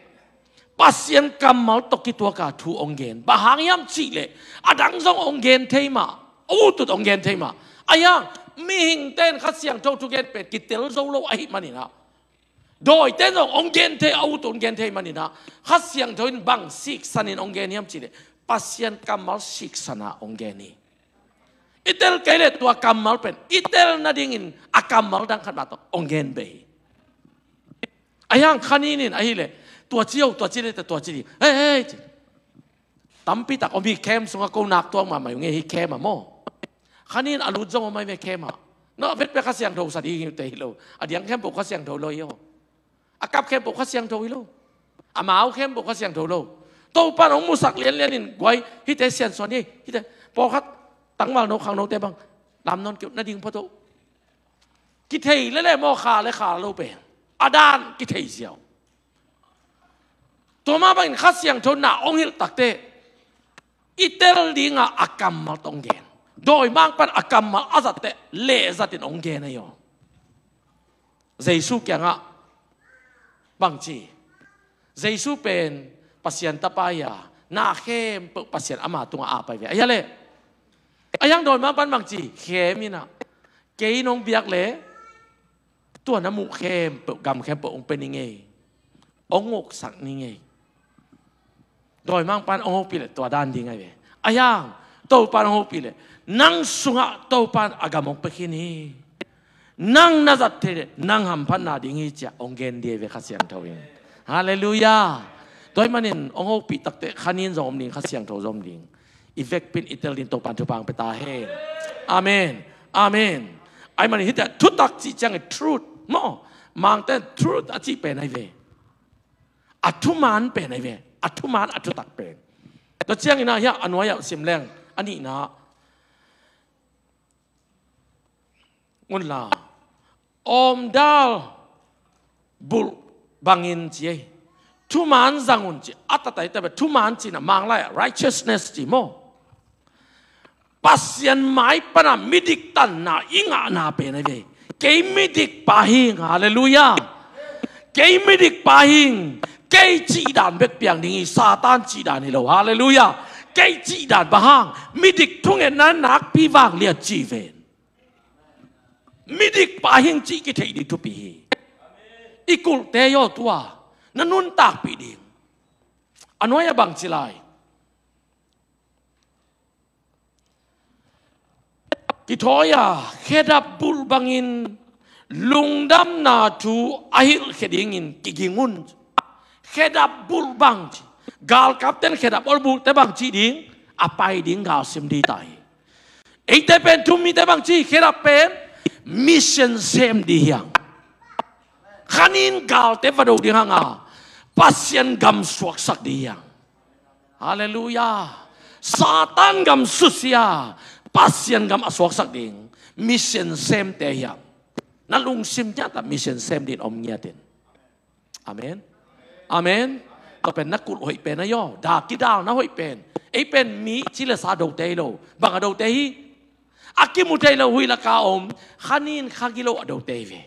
Pasian kammal tawh kituaka thu hong gen. Bang hang hiam cihleh a dang zong hong gen thei mah, a utut hong gen thei mah. Ahi hang mihingte in Kha Siangtho thugen pen kitel zo lo ahih manin ah, dawite in zong hong gen thei, a utut hong gen thei manin ah, Kha Siangtho in bang siksan in hong gen hiam cihleh Pasian kammal siksan ah hong gen hi. I tel kei leh tua kammal pen i tel nadingin a kammal dang khat mah tawh hong gen bei hi. Ahi hang kha nin in ahileh tua ci o, tua ci leh tua ci ding, hei hei ci. Tampi tak om hi, camp sungah ko nak tuak mahmah uh nge hi, camp ah maw. Kha nin a lut zong om ahi ve camp ah. Na vetpek Kha Siangtho sa ding hi uh te hi lo. A diang khempeuh Kha Siangtho lo hi aw. A kap khempeuh Kha Siangtho hi lo. A mau khempeuh Kha Siangtho lo. Topa'n hong musak lianlian in guai, hihte siansuan hi, hihte pawlkhat tangvalno khangnote bang lam nawn kei uh, na ding phot uh. Kithei lele maw, kha le kha lo pen a dan kithei ziau. Tua mah bangin Kha Siangtho na hong hilh takteh i tel dingah a kammal tawh hong gen. Dawimangpa'n a kammal a zatteh lehzatin hong gen ahi aw. Jesu kiangah bangci, Jesu pen Pasian Tapa hi a, na khempeuh Pasian ama tungah ap ahi ve. Ahi a leh, ahi hang dawimangpa'n bangci, khem in ah, kei nong biak leh tua na muh khempeuh, gam khempeuh hong pia ning ei, hong uksak ning ei. Dawimangpa'n hong hopih leh tua dan ding ahi ve. Ahi hang Topa'n hong hopih leh nang sungah Topa'n a gam hong pia khin hi. Nang na zat thei leh nang hamphatna ding hi ci-a hong gen ding ahi ve Kha Siangtho in. Halleluiah. Tua ahih manin hong hopih takteh kha nin zong om ding, Kha Siangtho zong om ding. I vekpi in i tel ding Topa'n thupha hong pia ta hen. Amen. Amen. Ahih manin hihte thutak cih ciangin truth maw. Mangte'n truth a cih pen ahi ve. A thuman pen ahi ve. A thuman, a thutak pen. Tua ciangin ah hiah a nuai-ah sim leng, a nihna ah, unla, awmdal bulh bangin ci ei. Thuman zang un ci. A tatai ta beh, thuman cihna Manglai ah righteousness ci maw. Pasian mai pana midik tanna i ngahna pen ahi ve. Kei midik pa hing, halleluiah. Kei midik pa hing. Kei cihdan bek piang ding hi, Satan cihdan hi lo, halleluiah. Kei cihdan bang hang, midik thungetna nakpi vanglian cih ven. Midik pa hing cih kitheih ding thupi hi. I kulhte yaw tua na nuntakpih ding. A nuai-ah bangci lai? Kithawi a, khedap bulh bangin lungdamna thu a hilhkhia dingin kiging un. Khedap bulh bang ci. Galkapte'n khedap bulhte bang cih ding, a pai ding gal sim ding ta hi. Eite pen thu-um mite bang ci, khedap pen mission sem ding hi hang. Kha nin galte va do ding hang a, Pasian gam suaksak ding hi hang. Halleluiah. Satan gam susia, Pasian gam a suaksak ding mission semte hi hang. Na lungsim ciat ah mission sem ding om ngiat in. Amen. Amen. Tua pen na kulh hoih pen ahi aw. Da kidalna hoih pen. Ei pen mi ci le sa dote hi lo. Bang a dote hi? A kimu thei lo huih laka om, kha nin kha gilo a dote hi ve.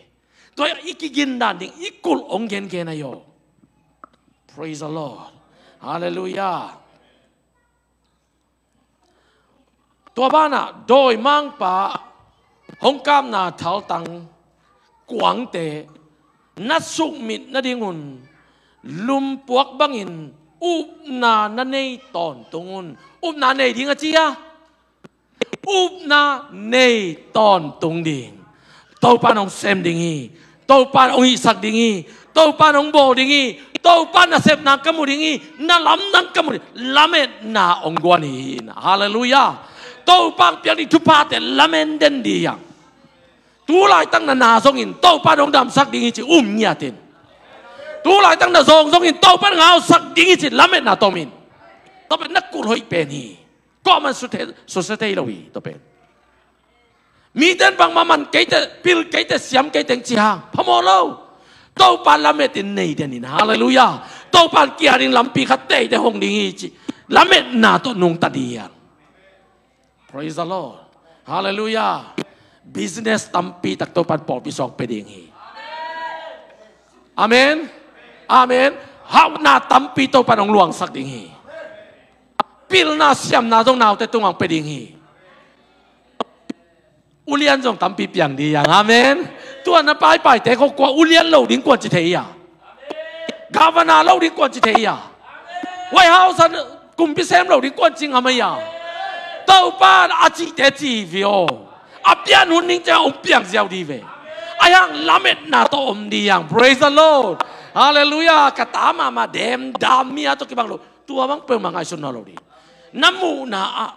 Tua i kigindan ding i kulh hong gengen ahi aw. Praise the Lord. Halleluiah. Tua banah dawimangpa hong kapna thaltang kuangte na sukmit nadingun lumpuak bangin upna na nei tawntung un. Upna nei ding a ci a, upna nei tawntung ding. Topa'n hong sem ding hi. Topa'n hong hihsak ding hi. Topa in hong bawl ding hi. Topa nasepna ka mu ding hi. Na lamdang ka mu ding. Lametna hong guan hi. Halleluiah. Topa hong piak ding thuphate lamen den ding hi hang. Tu laitak na na zongin Topa in hong damsak ding hi ci um ngiat in. Tu laitak na zawng zongin Topa in hong hausak ding hi ci lametna tawh om in. Tua pen na kul hoih pen hi. Kuaman suse thei lo hi tua pen. Mite in bangmah man kei teh, pil kei teh, siam kei teh ci hang phamawh lo. Topa lamet in nei den in. Halleluiah. Topa in kia ding lampi khat teitei hong ding hi ci lametna tawh nungta ding hi hang. Praise the Lord. Halleluiah. Business tampi tak Topa in pawlpi sung pia ding hi. Amen. Amen. Hauhna tampi Topa in hong luangsak ding hi. Pilna siamna zong naute tungah hong pia ding hi. Ulian zong tampi piang ding hi hang. Amen. Tua na paipaite khawng kua ulian lo ding kuan ci thei hi a? Governor lo ding kuan ci thei hi a? White House ah kumpi sem lo ding kuan ci ngam hi a? Topa in a cihte ci hi ve aw. A pian hun ding ciang hong piang ziau ding hi ve. Ahi hang lametna tawh om ding hi hang. Praise the Lord. Halleluiah. Ka ta mahmah dem dam mi a tawh kibang lo. Tua bang peuhmah ngaihsun nawn lo ding. Na muhna ah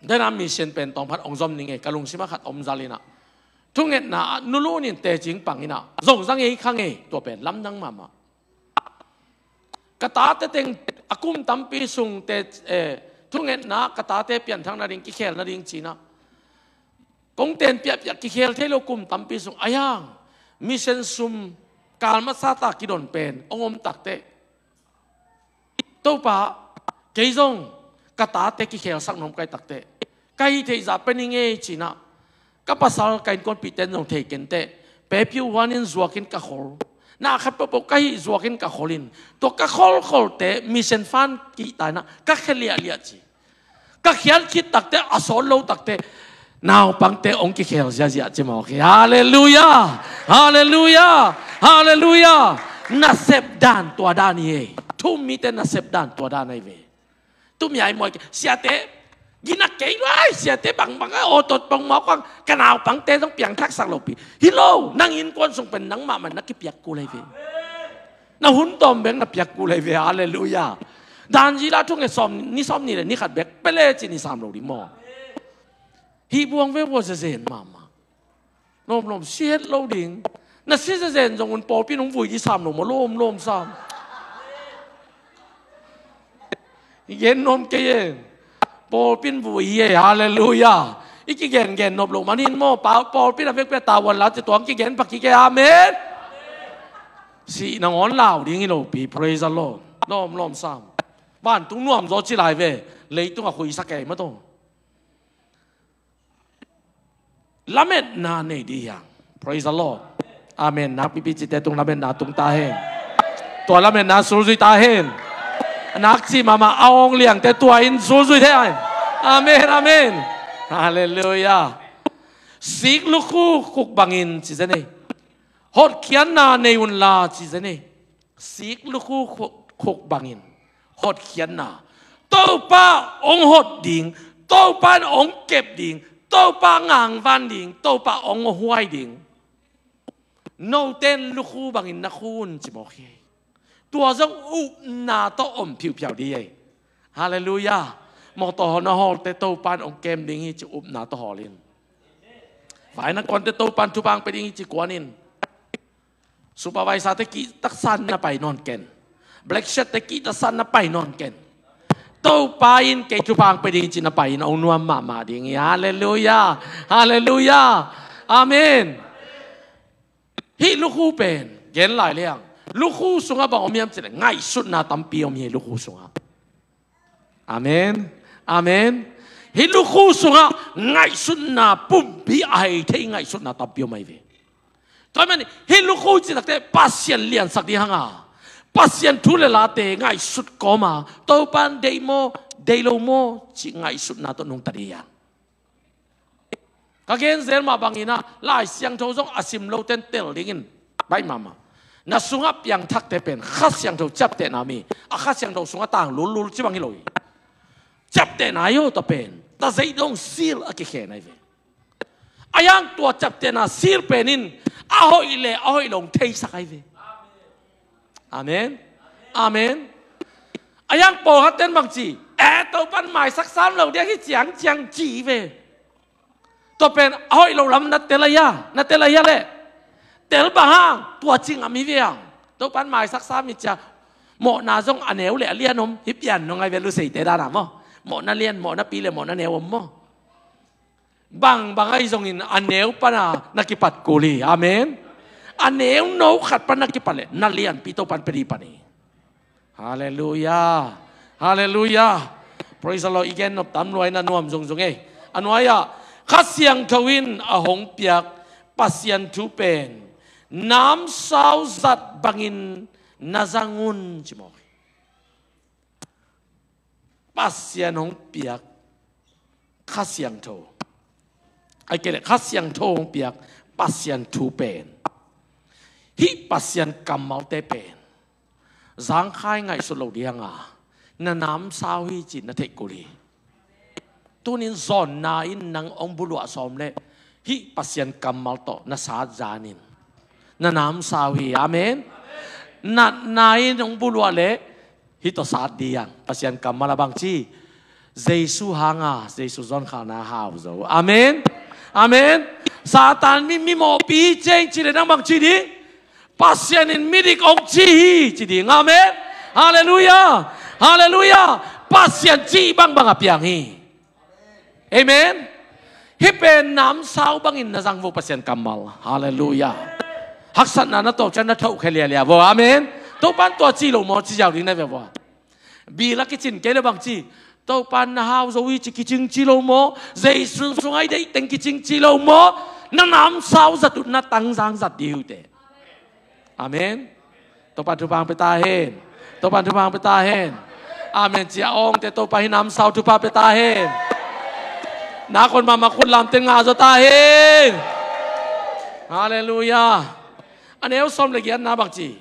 Dena mission pen tawmphat hong zom ning ei, ka lungsim ah khat om zal in ah. Thungetna ah nulun in tecing pang in ah zong zang ei kha ngei, tua pen lamdang mahmah. Ka tate teng a kum tampi sung te, eh, thungetna ah ka tate pianthak nading, kikhel nading ci-in ah kong ten piahpiah kikhel thei lo kum tampi sung. Ahi hang mission sum kal masa ta kidon pen hong om takteh Topa, kei zong ka tate kikhelsak nuam ka hih takteh ka hih theih zah pia ning ei ci-in ah, ka pasal ka innkuanpihte in zong thei kenteh, Pe Pyu Hwan in zuakin ka khol, na khat peuhpeuh ka hih zuakin ka khol in, tua ka kholkholte mission fund kihta in ah ka khia liahliah ci. Ka khiat khit takteh, a sawt lo takteh, naupangte hong kikhel ziahziah ci mawk hi. Halleluiah. Halleluiah. Halleluiah. Nasep dan tua dan hi ei. Thu-um mite nasep dan tua dan ahi ve. Tumi ai muai kei, siate, gina kei luai, siate bangbang a awtot pong mawk ang, ka naupangte zong piangthaksak lopi. Hi lo, nang innkuan sung pen nangmah man na kipiak kul ahi ve. Na hun tawm bek na piak kul ahi ve. Halleluiah. Dan zila thunget sawm, ni sawm ni le ni khat bek pia le ci ni sam lo ding maw? Hih buang ve vua zezen mahmah. Lawmlawm si het lo ding. Na si zezen zong un pawlpi in hong vui ding sam lo maw? Lawmlawm sam. I gen nuam kei e. Pawlpi in vui hi e. Halleluiah. I kigengen nop loh man in maw, pa, pawlpi in a vekpi a tavuan la ci tuang kigen pak kik e. Amen. Sih nangawn lau ding hi lopi. Praise the Lord. Lawmlawm sam. Vantung nuamzaw ci lai ve. Leitung a khuisak e mah tawh. Lametna nei dih hiang. Praise the Lord. Amen. Nakpipi cite tung lametna tung ta hen. Tua lametna sulzui ta hen. Nakci mahmah a awng liangte tua in sulzui thei hen. Amen. Amen. Halleluiah. Sik lukhu khuk bangin ci zen ei. Hotkhiatna nei unla ci zen ei. Sik lukhu khuk, khuk bangin hotkhiatna. Topa hong hot ding, Topa in hong kep ding, Topa ngangvan ding, Topa hong huai ding. Note in lukhu bangin na khu un ci mawk hi. Tua zong upna tawh om phiuphiau dih ei. Halleluiah. Mawtaw hawl na hawlte Topa in hong kem ding hi ci upna tawh hawl in. Vai na kuante Topa in thupha hong pia ding hi ci kuan in. Supervisor te kihtaksan na pai nawn ken. Black shirt te kihtaksan na pai nawn ken. Topa in kei thupha hong pia ding ci na pai in hong nuam mahmah ding hi. Halleluiah. Halleluiah. Amen. Hih lukhu pen gen lai liang. Lukhu sungah bang om hiam cih leh ngaihsutna tampi om hi lukhu sungah. Amen. Amen. Hih lukhu sungah ngaihsutna pumpi a hei thei ngaihsutna tampi om ahi ve. Tua man hih lukhu cih takte Pasian liansak ding hang a, Pasian thu le late ngaihsut kawm a, Topa in deih maw, deih lo maw cih ngaihsutna tawh nungta ding hi a. Ka gen zel mah bangin ah, Lai Siangtho zong a sim lote in tel dingin baih mahmah. Na sungah piangthakte pen Kha Siangtho ciaptehna mi, a Kha Siangtho sungah tang lullul ci bang hi lo hi. Ciaptehna hi o ta pen, ta zeih dong seal a kikhen ahi ve. A yang tua ciaptehna sil pen in a hoih le a hoih lo hong theisak ahi ve. Amen. Amen. A yang pawlkhat ten bang ci, eh, Topan maisak sam lo dia hi ciangciang ci ve. Tua pen a hoih lo lam na tel ahi a, na tel ahi a leh. Tel bang hang, tua ci ngam hi ve hang. Topan maisak sam hi cia. Mawhna zong a neu le a lian om, hi pian nong ai ve Luseite dana maw. Mawhna lian, mawhna pi le mawhna neu om maw. Bang bang ahi zongin a neu pana na kipat kul hi. Amen. A neu no khat pan na kipat le na lianpi Topan pia dih pan hi. Halleluiah. Halleluiah. Praise the Lord. I gen nop tam luai na nuam zungzung ei. A nuai-ah Kha Siangtho in a hong piak Pasian thu pen namsau zat bangin na zang un ci mawk hi. Pasian hong piak Kha Siangtho, ai kei le Kha Siangtho hong piak Pasian thu pen, hih Pasian kammalte pen zangkhai ngaihsut lo ding a, na namsau hi cih na theih kul hi. Tunin zawnna in nang hong buluah sawm leh hih Pasian kammal tawh na sat zanin na namsau hi. Amen. Natna in hong buluah leh hih tawh sat ding a, Pasian kammal a bang ci, Jesu hanga Jesu zawnkhalna hau zo. Amen. Amen. Satan mi, mi mawhpi hi ceng ci le nang bang ci ding? Pasian in midik hong ci hi ci ding. Amen. Halleluiah. Halleluiah. Pasian cih bangbang a piang hi. Amen. Hih pen namsau bangin na zang vo Pasian kammal. Halleluiah. Haksatna na tawh ciang na thoh khia lialia vo. Amen. Topan tua ci lo maw ci ziau ding na ve vo. Bil a kicin kei le bang ci, Topan na hau zo hi ci kicing ci lo maw? Jesu sungah i deih teng kicing ci lo maw? Na namsau zat uh na tangzang zat ding uh teh. Amen. Topan thupha hong pia ta hen. Topan thupha hong pia ta hen. Amen ci a awngte Topa hih namsau thupha pia ta hen. Na kon mahmah khut lamte ngah zaw ta hen. Halleluiah. A neu sawm le giatna bang ci,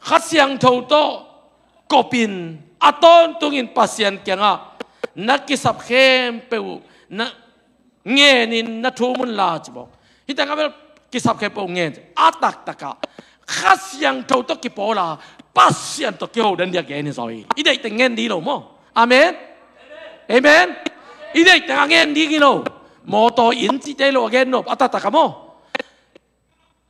Kha Siangtho tawh kopin a tawntungin Pasian kiangah na kisap khempeuh uh na ngenin na thum unla ci bawk. Hih tengah bel kisap khempeuh uh ngen a taktakah Kha Siangtho tawh kipawl a Pasian tawh kiho den ding a gen hi zaw hi. I deihte ngen ding lo maw? Amen. Amen. I deihte a ngen ding hi lo. Mawtaw inn cihte lo a gen nop a taktakah maw?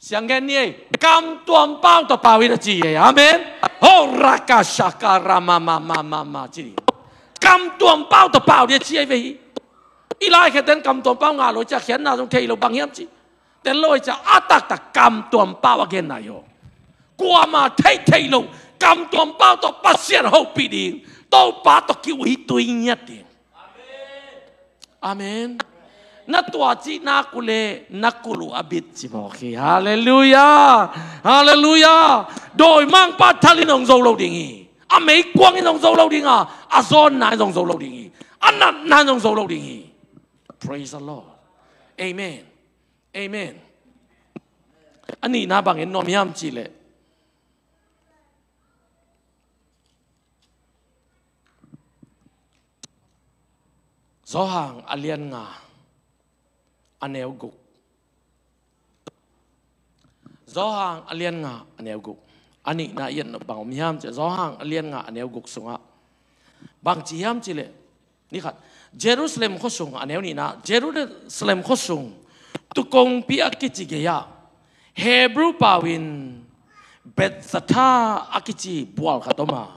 Siang gen ni ei, kam tuampau tawh pau in a ci ei. Amen. Ho raka shaka rama ma ma ma ma ci ding. Kam tuampau tawh pau ding a ci ei ve hi. I laikheten kam tuampau ngah lo cia khiatna zong thei lo bang hiam ci. Tel lo ei cia a taktak kam tuampau a genna hi aw. Kuama theih theih lo kam tuampau tawh Pasian hopih ding. Topa tawh ki-uhi tui ngiat ding. Amen. Na tua cih nak uh le na kulh uh a bit ci mawk hi. Halleluiah. Halleluiah. Dawimangpa thal in hong zo lo ding hi. A meikuang in hong zo lo ding a, a zawnna in hong zo lo ding hi. A natna in hong zo lo ding hi. Praise the Lord. Amen. Amen. A nihna bangin nuam hiam cih leh Johan a lian nga a neu guk. Johan a lian nga a neu guk. A nihna i et nop bang om hiam cih leh Johan a lian nga a neu guk sungah bang ci hiam cih leh, ni khat, Jerusalem khuasung, a neu nihna, Jerusalem khuasung, tuu kongpi a kici gei-ah Hebrew pau in Bethzatha a kici bual khat om a,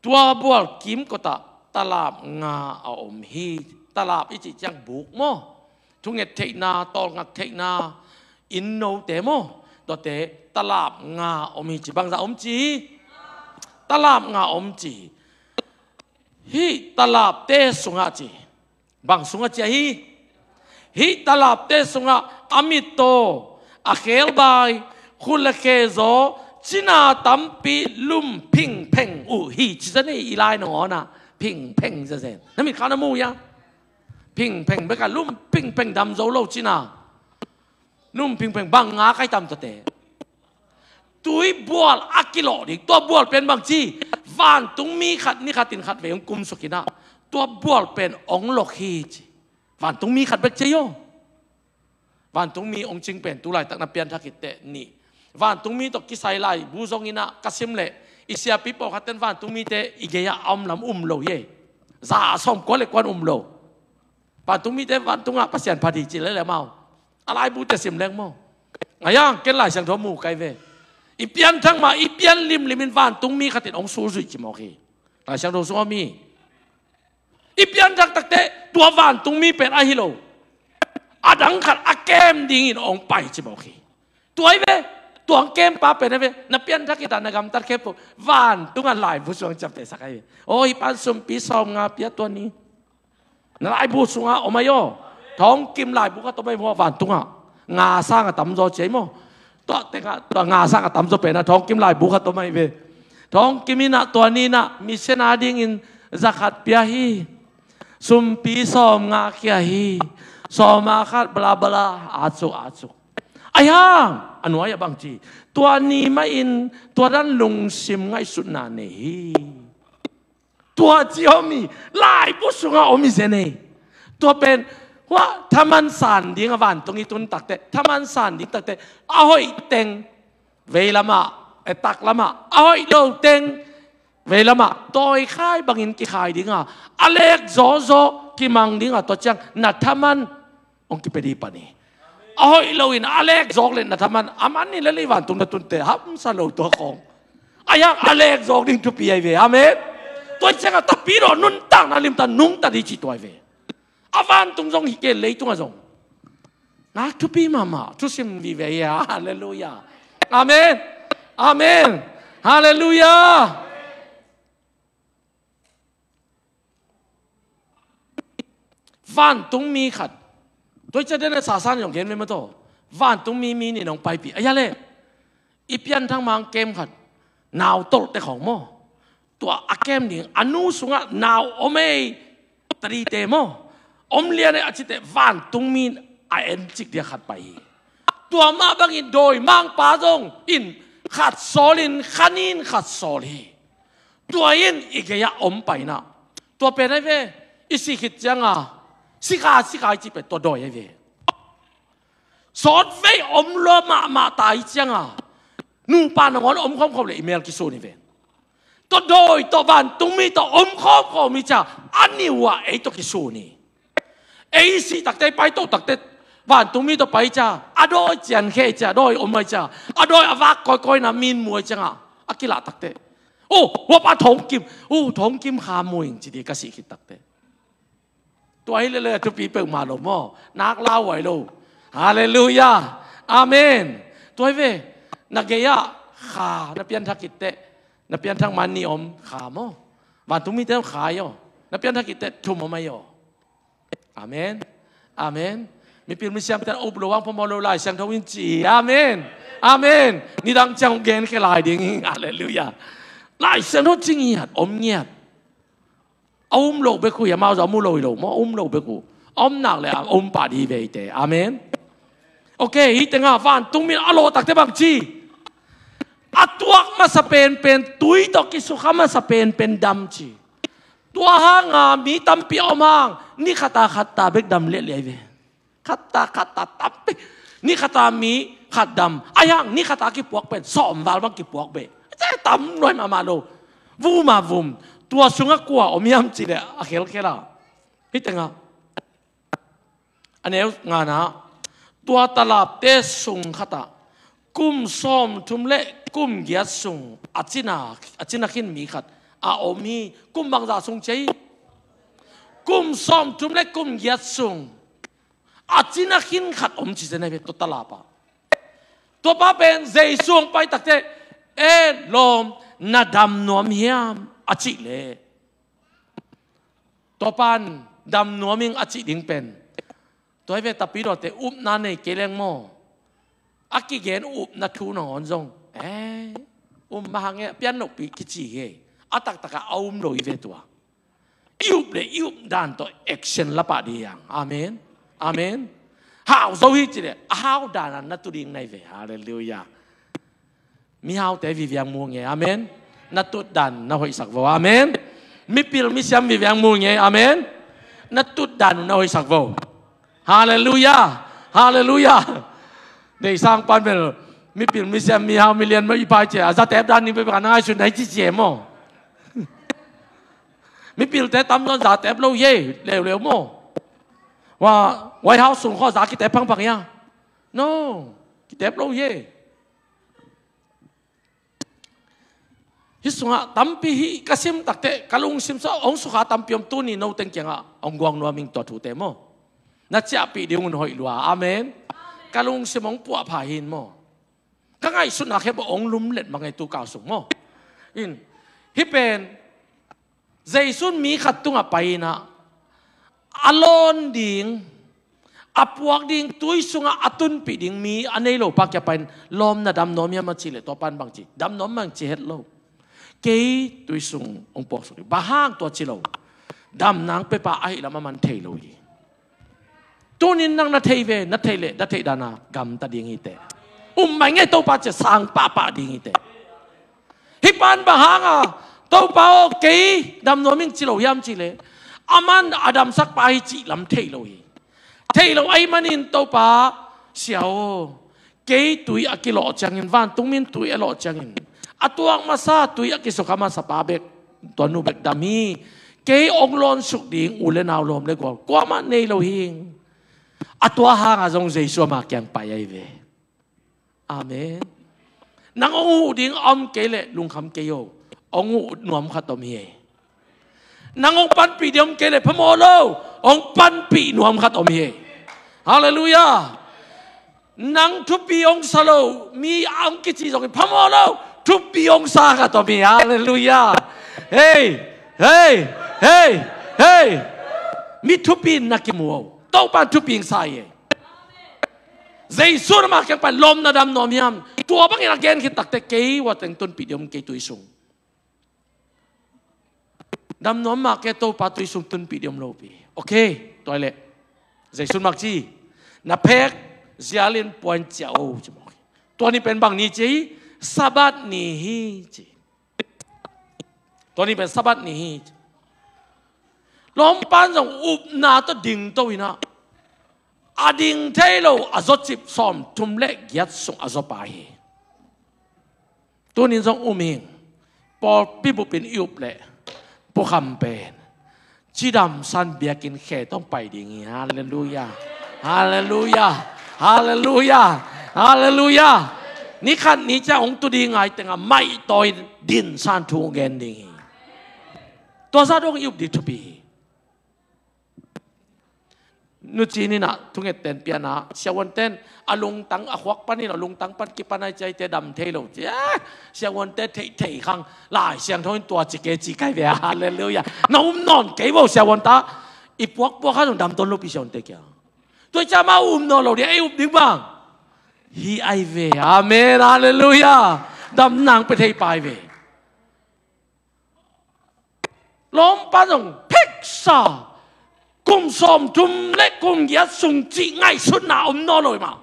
tua bual kimkot ah talap nga a om hi. Talap i cih ciang buk maw? Thunget theihna, tawlngak theihna, inn note maw? Tuate talap nga om hi ci. Bangzah om ci hi? Talap nga om ci hi. Hih talapte sungah ci. Bang sungah ci ahi? Hih talapte sungah a mittaw, a khebai, khut le khe zaw, cina tampi lum phingpheng uh hi ci zen hi. I lai nangawn ah phingpheng zezen. Na mitkha na mu hia? Phingpheng bek a, lum phingpheng dam zo lo cina. Lum phingpheng bang nga kai tam tuate. Tui bual a kilawh ding. Tua bual pen bang ci? Vantung mi khat ni khat in khat vei hong kumsuk in ah, tua bual pen hong lok hi ci. Vantung mi khat bek ci ei aw. Vantungmi hong cing pen tu laitak na pianthak khit teh nih. Vantungmi tawh kisai laibu zong in ah ka sim leh i siapi pawlkhat ten vantungmite i gei-ah a om lam um lo hi ei. Za sawmkua le kuan um lo. Vantungmite vantungah Pasian phat hi ci lel amau. A laibute sim leng maw. Ahi hang ken Lai Siangtho mu kai ve. I pianthak mah i pian limlim in vantungmi khat in hong sulzuih ci mawk hi. Lai Siangtho sung a om hi. I pianthak tak teh tua vantungmi pen ahi lo, a dang khat a kem dingin hong pai ci mawk hi. Tua hi ve. Tua hong kempa pen ahi ve. Na pianthak khit a na gamtat khempeuh vantungah laibu sung ciamtehsak ahi ve. Aw, hih pan sumpi sawmnga pia tua ni. Na laibu sungah om ahi aw. Thongkim laibu khat om ahi maw vantungah. Nga sang a tamzaw ci ahi maw. Tua tengah tua nga sang a tamzaw pen a thongkim laibu khat om ahi ve. Thongkim in ah tua ni in ah mission a dingin za khat pia hi. Sumpi sawmnga khia hi. Sawma khat bala bala a cuk a cuk. Ahi hang a nuai ah bang ci. Tua ni mah in tua dan lungsim ngaihsutna nei hi. Tua ci om hi. Laibu sungah om hi zen ei. Tua pen hua thaman san ding a vantung i tun tak teh, thaman san ding tak teh a hoih teng vei lamah, eh, tak lamah, a hoih lo teng vei lamah tawikhai bangin kikhai ding a, a lek zawzaw kimang ding a, tua ciang na thaman hong kipia dih pan hi. A hoih loin a lek zawk le na thaman a man ni le lei vantung na tunte hamsa lo tua khawng. Ahi hang a lek zawk ding thupi ahi ve. Amen. Tua hi ciangah Tapidaw nuntakna limtak nungta dih cih tua hi ve. A vantung zong hi kei leitungah zong nak thupi mahmah. Thusim vive hi a. Halleluiah. Amen. Amen. Halleluiah. Vantungmi khat. Tua hi ciang den a sasan zong gen ve maw taw. Vantungmi mi nih nong paipih. Ahi a leh i pianthak mang kem khat nau tolhte khawng maw. Tua a kem ding a nu sungah nau om ei. Tadite maw. Om lian ei a citeh vantungmi in a encik dia khat pai hi. Tua mah bangin dawimangpa zong in khat sawlin khanin khat sawl hi. Tua in i gei-ah om paina. Tua pen ahi ve. I sih khit cianga sikha sikha i cih pen tua dawi ahi ve. Sawtvei om lua mahmah ta i cianga nupa nangawn om khawmkhawm le i mel kisun hi ve. Tua dawi tawh vantungmi tawh om khawmkhawm i cia a niu ah ei tawh kisun hi. Ei sih takte, pai toh takte vantungmi tawh pai cia a dawi ciankhe i cia, dawi om ai cia, a dawi a vak kawikawina min muai cianga a kilah takte. Oh, huapa thongkim, oh, thongkim kha muing ci di ka sih khit takte. Tua hi lele thupi peuhmah lo maw. Nak lauhuai lo. Halleluiah. Amen. Tua hi ve. Na gei-ah kha na pianthak khit teh, na pianthak man ni om kha maw. Vantungmite om kha hi aw. Na pianthak khit teh thum om ahi aw. Amen. Amen. Mipil misiamte a up lo ang phamawh lo Lai Siangtho in ci. Amen. Amen. Nidang ciang hong genkhia lai ding hi. Halleluiah. Lai Siangtho ci ngiat, om ngiat. A um lo bek uh hi, amau zong a mu lo hi lo maw, a um lo bek uh. A om nak le a um pah dih hi ve eite. Amen. Ok, hih tengah vantungmi in a lawh takte bang ci. A tuak masa penpen tui tawh kisukha masa penpen dam ci. Tua hanga mi tampi a om hang ni khata khatta bek dam liahliah hi ve. Khatta khatta tampi. Ni khata mi khat dam. Ahi hang ni khata kipuak pen sawm val bang kipuak beh. Tam nuai mahmah lo. Vum a vum. Tua sungah kua om hiam cih leh a khelkhel a. Hih tengah a neu ngana tua talapte sung khatah kum sawmthum le kum giat sung a cina, a cina khin mi khat a om hi. Kum bangzah sung ci hi? Kum sawmthum le kum giat sung a cina khin khat om ci zen ahi ve tua talapah. Tuapa pen Jesu hong pai takte, "E lawm, na dam nuam hiam?" a cih leh, tuapan dam nuam ing a cih ding pen, tua hi ve, tapidawte upna nei kei leng maw, a kigen upna thu nangawn zong, "E, um mah hang e, pian lohpi," kici hi. A taktakah a um lo hi ve tua. I up le i up dan tawh action la pah ding hi hang. Amen. Amen. Hau zo hi ci leh a hau dan a na tu ding na hi ve. Halleluiah. Mihaute viviang mu ngei. Amen. Na tut dan na hoihsak vo. Amen. Mipil misiam viviang mu ngei. Amen. Na tut dan na hoihsak vo. Halleluiah. Halleluiah. Deihsang pan bel mipil misiam mihau milian mah i pai cia a zatep dan ni bebek a na ngaihsun na hi cicie maw? Mipilte tamzawn zatep lo hi ei, leuleu maw? Wa White House sung khaw za kitep phangphang ia? No, kitep lo hi ei. Hih sungah tampi hih ka sim takteh ka lungsim sungah hong sukha tampi om, tuni no teng kiangah hong guang nuam ing tua thute maw? Na ciahpih ding un hoih lua. Amen. Ka lungsim hong puahpha hin maw? Ka ngaihsutna khempeuh hong lumlet mah ngei tu kau sung maw? In, hih pen Jesu in mi khat tungah pai inah a lawn ding, a puak ding, tui sungah a tunpih ding mi a nei lo pa kia pai in, lawm na dam nuam hiam a cih leh tua pan bang ci, dam nuam bang ci het lo. Kei tui sung hong puak suk ding. Bang hang tua ci lo? Dam nang pepa ahi lam a man thei lo hi. Tunin nang na thei ve, na thei leh na theih dana gamta ding hi teh. Um mai ngei Topa cia sang pahpah ding hi teh. Hih pan bang hanga Topa aw kei dam nuam ing ci lo hiam cih leh, a man a damsak pa hi cih lam thei lo hi. Thei lo ahih manin Topa, Sia aw, kei tui a kilawh ciangin, vantung min tui a lawh ciangin, a tuak masa tui a kisukha masa pa bek, tua nu bek dam hi. Kei hong lawnsuk ding u le nau lawm le gual kuamah nei lo hing. A tua hanga zong Jesu ama kiang pai ahi ve. Amen. Nang hong huh ding a om kei leh lungkham kei o. Hong huh nuam khat om hi ei. Nang hong panpih ding om kei leh phamawh lo, hong panpih nuam khat om hi ei. Halleluiah. Nang thupi hong sa lo mi a hong kici zongin phamawh lo, thupi hong sa khat om hi. Halleluiah. Hei, hei, hei, hei. Mi thupi in na kimu o. Topa in thupi hong sa hi ei. Jesu in ama kiang pai, lawm na dam nuam hiam? Tua bangin a gen khit takteh kei ua teng tunpih ding om kei tui sung. Dam nuam mah kei, Topa tui sung tunpih ding om lo pi. Okay, tua leh Jesu in mak ci, na phek zialin puan ciah o ci mawk hi. Tua ni pen bang ni ci hi? Sabbath ni hi ci. Tua ni pen Sabbath ni hi. Lawmpan zong upna tawh dingto inah a ding thei lo a zawcip sawmthum le giat sung a zawpa hi. Tunin zong um hing. Pawlpi bupin i up leh pukham pen cidamsan biakinn khe tawh pai ding hi. Halleluiah. Halleluiah. Halleluiah. Halleluiah. Ni khat ni ciang hong tu ding ngai tengah maihtawi dinsan thu hong gen ding hi. Tua zah dong i up ding thupi hi. Nuci ninah thunget ten pianah siavuanten a lungtang a khuak panin a lungtang pan kipan ai ciaite dam thei lo cia. Siavuante theihtheih khang Lai Siangtho in tua ci kei ci kai ve. Halleluiah. Na um nawn kei vo siavuanta. I puakpuak kha zong dam ton lo pi siavuante kia. Tua i cama um nawn lo dia ei up ding bang hi ai ve. Amen. Halleluiah. Dam nang pe thei pai ve. Lawmpa zong pheksa kum sawmthum le kum giat sung cih ngaihsutna om nawn lo hi mah.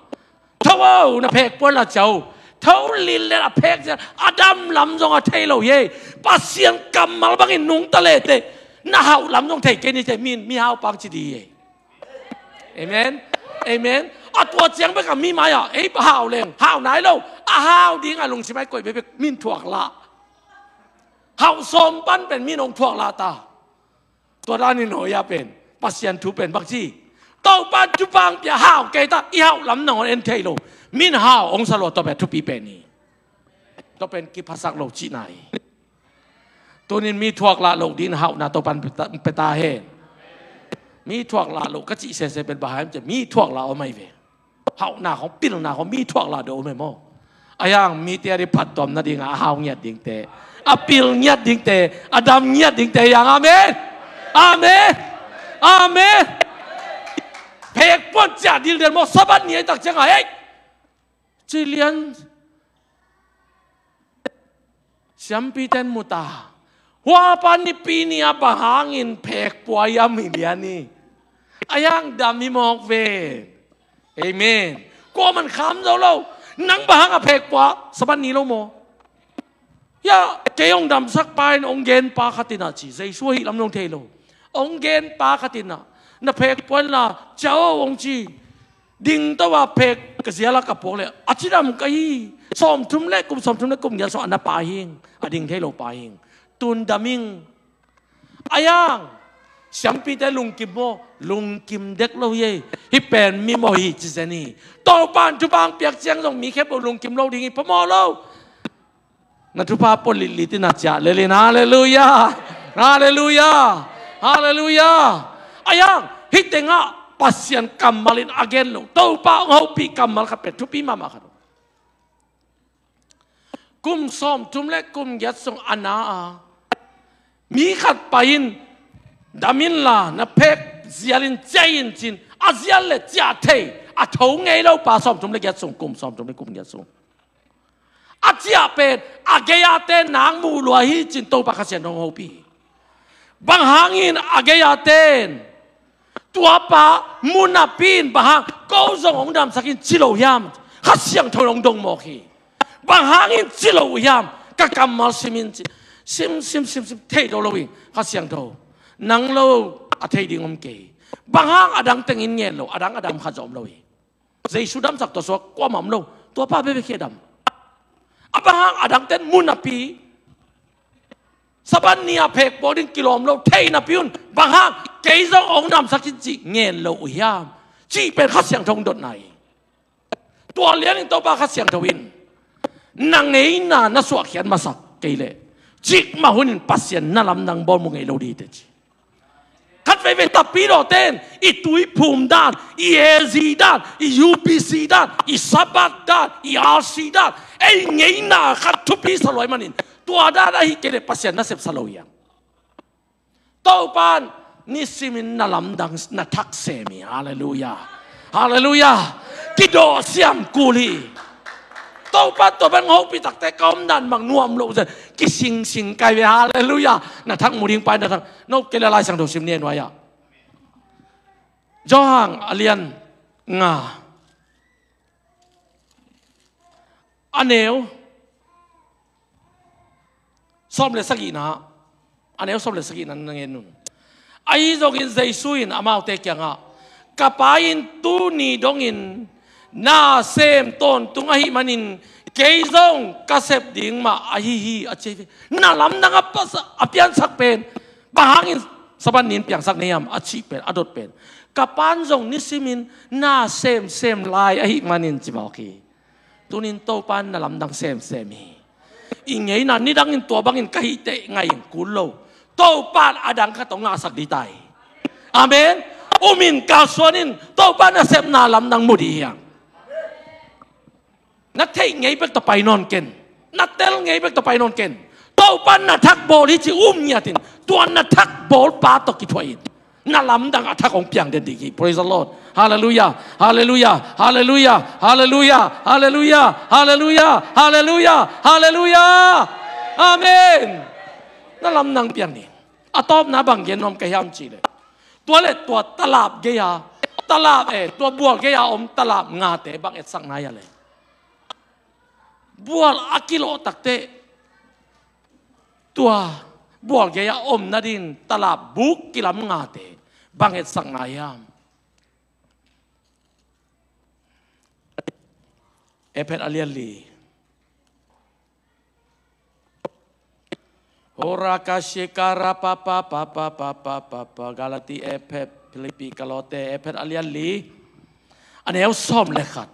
Tho o, na phek puan la ciau. Tho lillet a phek cian a dam lam zong a thei lo hi ei. Pasian kammal bangin nungta leteh na hauh lam zong thei kei ni cei min mi hau pang ci di hi ei. Amen. Amen. A tua ciang bek a mi mai-ah ei hau leng hau nai lo. A hau ding a lungsim ai koih bekbek min thuak lah. Hauh sawm pan pen min hong thuak lah ta. Tua danin hoi-ah pen Pasian thu pen bak ci. Topa thupha hong pia hau kei ta, i hauh lam nangawn en thei lo. Min hau hong sa lua tua pen thupi pen hi. Tua pen kiphasak lo cihna hi. Tunin mi thuak lah loh dingin hauhna Topan peta hen. Mi thuak lah loh ka cih sese pen bang hiam cih mi thuak lah om ahi ve. Hauhna khong pilna khong mi thuak lah deuh om ahi maw? A hiang mite a ding phattuam nadinga a hau ngiat dingte, a pil ngiat dingte, a dam ngiat dingte hiang. Amen. Amen. Amen. Phek puan ciah dildel maw? Sabbath ni ahi tak cianga hei. Ci lian siampiten mu ta. Hua pa nipi ni a bang hangin phek pua hiam hi lian hi. A hiang dam hi mawk ve. Amen. Kuaman kham zo lo. Nang bang hanga phek pua Sabbath ni lo maw? Ya, kei hong damsak pa in hong gen pa khatinah ci. Jesu ahi lam nong thei lo. Hong gen pa khatinah na phek puan la ciao hong ci. Ding to a phek ka zial a ka puak leh a cidam ka hi. Sawmthum le kum, sawmthum le kum giat sung a na pa hing, a ding thei lo pa hing. Tun dam ing. A yang, siampite lungkim maw? Lungkim dek lo hi ei. Hih pen mi mawh hi ci zen hi. Topa'n thupha hong piak ciang zong mi khempeuh lungkim lo ding hi, phamawh lo. Na thupha pua litlit in a ciah lel in. Halleluiah. Halleluiah. Halleluiah. A yang, hih tengah Pasian kammal in a gen lo, Topa hong hopih kammal khat pen thupi mahmah khat. Kum sawmthum le kum giat sung a na a, mi khat pai in, dam inla, na phek zial in ciah in ci-in, a zial le ciah thei, a tho ngei lo pa, sawmthum le giat sung, kum sawmthum le kum giat sung. A ciah pen a gei-a ten nang muh lua hi ci-in Topa Kha Siangtho hong hopih hi. Bang hangin a gei-a ten? Tua pa mu napi in, bang hang, ko zong hong damsak in ci lo hiam? Kha Siangtho in hong dong mawk hi. Bang hangin ci lo uh hiam? Ka kammal sim in ci. Sim, sim, sim, sim, thei lo lo hi. Kha Siangtho, nang lo a thei ding om kei. Bang hang a dang teng in ngen lo, a dang a dam khat zong om lo hi. Jesu damsak tua sua kuamah om lo. Tua pa bekbek hi a dam. A bang hang a dangte'n mu napi, Sabbath ni a phek bawl ding kilawm lo thei napi un, bang hang kei zong hong damsak in cih ngen lo uh hiam? Cih pen Kha Siangtho hong dotna hi. Tua lian in Topa Kha Siangtho in na ngeina na suahkhiat masak kei leh, cikmah hunin Pasian na lamdang bawl mu ngei lo ding hi teh ci. Khat veivei tapidawte in i tuiphum dan, i A Z dan, i U P C dan, i Sabbath dan, i R C dan, ei ngeina khat thupi sa lua ahih manin, tua dan ahih kei leh Pasian nasep sa lo hi hang. Topa'n nisimin na lamdang, na thak sem hi. Halleluiah. Halleluiah. Kidawh siam kul hi. Topa tua bang hopih takte ka omdan bang nuam lo zen. Kisingsing kai ve. Halleluiah. Na thak mu ding pai, na thak. No kei leh Lai Siangtho sim ni, nuai-ah. Johan a lian nga, a neu sawm le sagihna, a neu sawm le sagihna na ngen un. Ahi zongin Jesu in amaute kiangah, ka Pa in tuni dongin na sem tawntung ahih manin kei zong ka sep ding mah ahi hi, a ci hi. Na lamdang a pas-, a piansak pen bang hangin Sabbath ni in piangsak na hiam a cih pen, a dot pen, ka Pa'n zong nisimin na semsem lai ahih manin ci mawk hi. Tunin Topa'n na lamdang semsem hi. I ngeina nidangin tua bangin ka hih teh ngai in kul lo. Topa'n a dang khat hong ngahsak ding ta hi. Amen. Um in, kalsuan in, Topa nasepna lamdang mu ding hi hang. Na theih ngei bek tawh pai nawn ken. Na tel ngei bek tawh pai nawn ken. Topa na thak bawl hi ci um ngiat in, tua na thak bawl pa tawh kithuah in, na lamdang a thak hong piang den ding hi. Praise the Lord. Halleluiah. Halleluiah. Amen. Na lamdang piang ding. A tawpna bang gen nuam ka hiam cih leh, tua leh tua talap gei-a, talap, eh, tua bual gei-a om talap ngate bang etsak na hia leh? Bual a kilawh takteh tua bual gei-a om nading talap buk kilam ngate bang etsak na hiam? Efet a lian li. Hora ka shikara pa pa pa pa pa pa pa pa. Galati, Efet, Filipi, Kolote, Efet a lian li, a neu sawm le khat.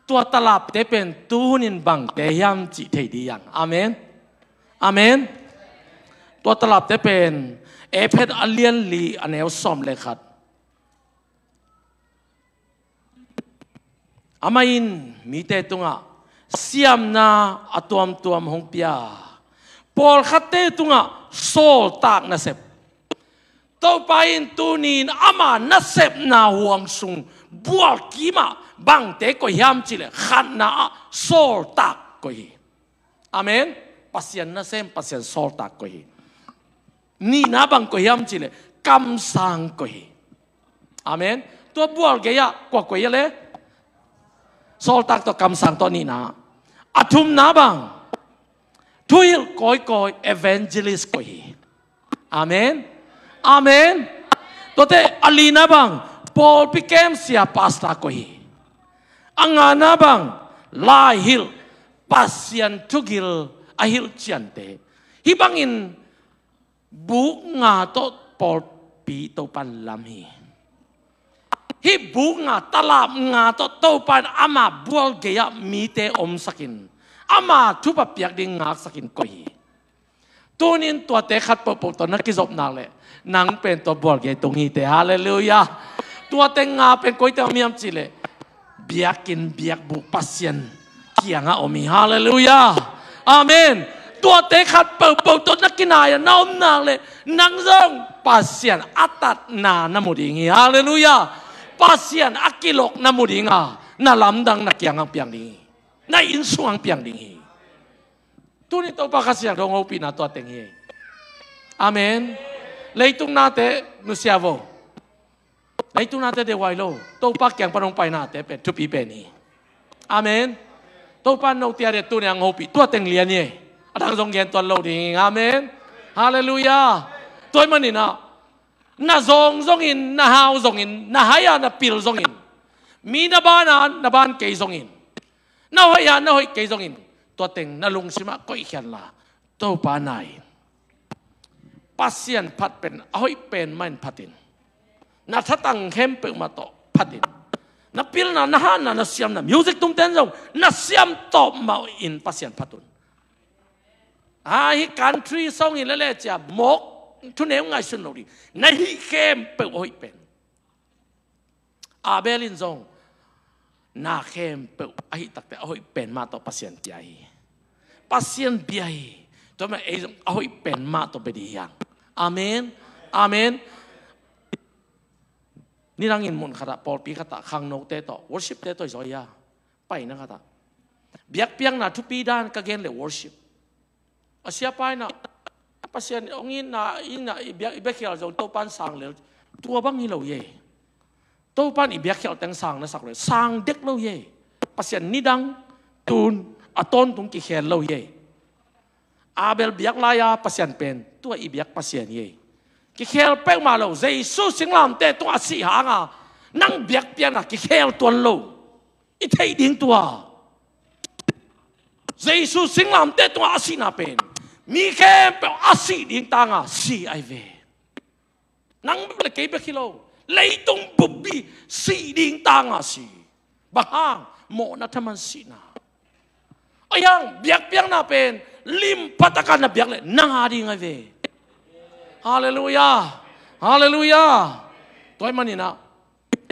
Tua talapte pen tuhunin bangte hiam cih thei ding hi hang. Amen. Amen. Tua talapte pen Efet a lian li, a neu sawm le khat. Amah in mite tungah siamna a tuamtuam hong pia, pawlkhatte tungah sawltak nasep. Topa in tuni-in ama nasepna huang sung bualkimah bangte koih hiam cih leh, khatna ah sawltak koih hi. Amen. Pasian nasem, Pasian sawltak koih hi. Nihna bang koih hiam cih leh, kamsang koih hi. Amen. Tua bual gei-ah kua koih a leh? Sawltak tawh kamsang tawh nihna. A thumna bang? Thuhilh kawikawi, evangelist koih hi. Amen. Amen. Tuate a lina bang? Pawlpi kem sia pastor koih hi. A ngana bang, lai hilh, Pasian thugil a hilh ciante. Hih bangin buk nga tawh pawlpi Topan lam hi. Hih buk nga, talap nga tawh Topan ama bual gei-ah mite omsakin, ama thupha piak ding ngaksakin koih hi. Tunin tuate khat pohpoh tawh na kizop nak leh, nang pen tua bual gei tung hi te. Halleluiah. Tuate nga pen koite om hiam cih leh, biakinn biakbuk Pasian kiangah om hi. Halleluiah. Amen. Tuate khat pohpoh tawh na kinai-ah na om nak leh, nang zong Pasian a tatna na mu ding hi. Halleluiah. Pasian a kilok na mu ding a, na lamdang na kiangah piang ding hi. Na inn sungah piang ding hi. Tuni Topa Kha Siangtho hong hopihna tua teng hi. Amen. Leitung nate nusia vo. Leitung nate deihhuai lo. Topa kiang pan hong pai nate pen thupi pen hi. Amen. Topa note a deih tuni hong hopih tua teng lian hi. A dang zong gen tuan lo ding. Amen. Halleluiah. Tua ahih manin ah, na zawng zongin, na hau zongin, na hai-a na pil zongin, mi na ban-a na ban kei zongin, na hoih-a na hoih kei zongin, tua teng na lungsimah koihkhiat inla, Topa na in. Pasian phat pen a hoih pen mah in phat in. Na thatang khempeuh mah tawh phat in. Na pilna, na hatna, na siamna, music tumte in zong na siam tawp mah in Pasian phat un. A, hih country song hi lele cia mawk, thuneu ngaihsun lo ding. Na hih khempeuh a hoih pen. Abel in zong na khempeuh a hih takte a hoih pen mah tawh Pasian pia hi. Pasian bia hi. Tua mah ei zong a hoih pen mah tawh bia ding hi hang. Amen. Amen. Nidangin mun khatah, pawlpi khatah, khangnote tawh, worship-te tawh i zaw hi a, paina khatah, biakpiakna thupi dan ka gen leh worship. A siapa in ah, Pasian hong itna, itna i biak, i biakhial zong Topan sang lel. Tua bang hi lo hi ei. Topan i biakhial teng sang na sak lo hi. Sang dek lo hi ei. Pasian nidang, tun, a tawntung kikhel lo hi ei. Abel biak lai-a Pasian pen tua i biak Pasian hi ei. Kikhel peuhmah lo. Jesu singlamteh tungah a sih hanga nang biakpiakna kikhel tuan lo. I theih ding tua, Jesu singlamteh tungah a sihna pen mi khempeuh a sih ding tanga si ahi ve. Nang bek le kei bek hi lo. Leitung buppi sih ding tanga si. Bang hang? Mawhna thaman sihna. Ahi hang biakpiakna pen limpa taka na biak leh nang a ding ahi ve. Halleluiah. Halleluiah. Tua ahih manin ah,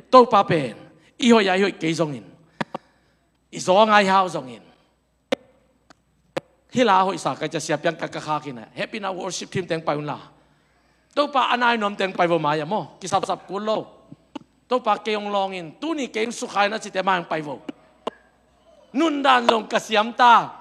Topa pen i hoih a i hoih kei zongin, i zaw a ngai hau zongin, hih la a hoihsa ka hih ciang siapiang ka, ka khak in ah, hehpihna worship team teng pai unla, Topa a nai nuam teng pai vo, mai-ah maw, kisapsap kul lo. Topa kei hong lawng in, tuni kei hong sukha in a cite mai-ah hong pai vo. Nundan zong ka siam ta.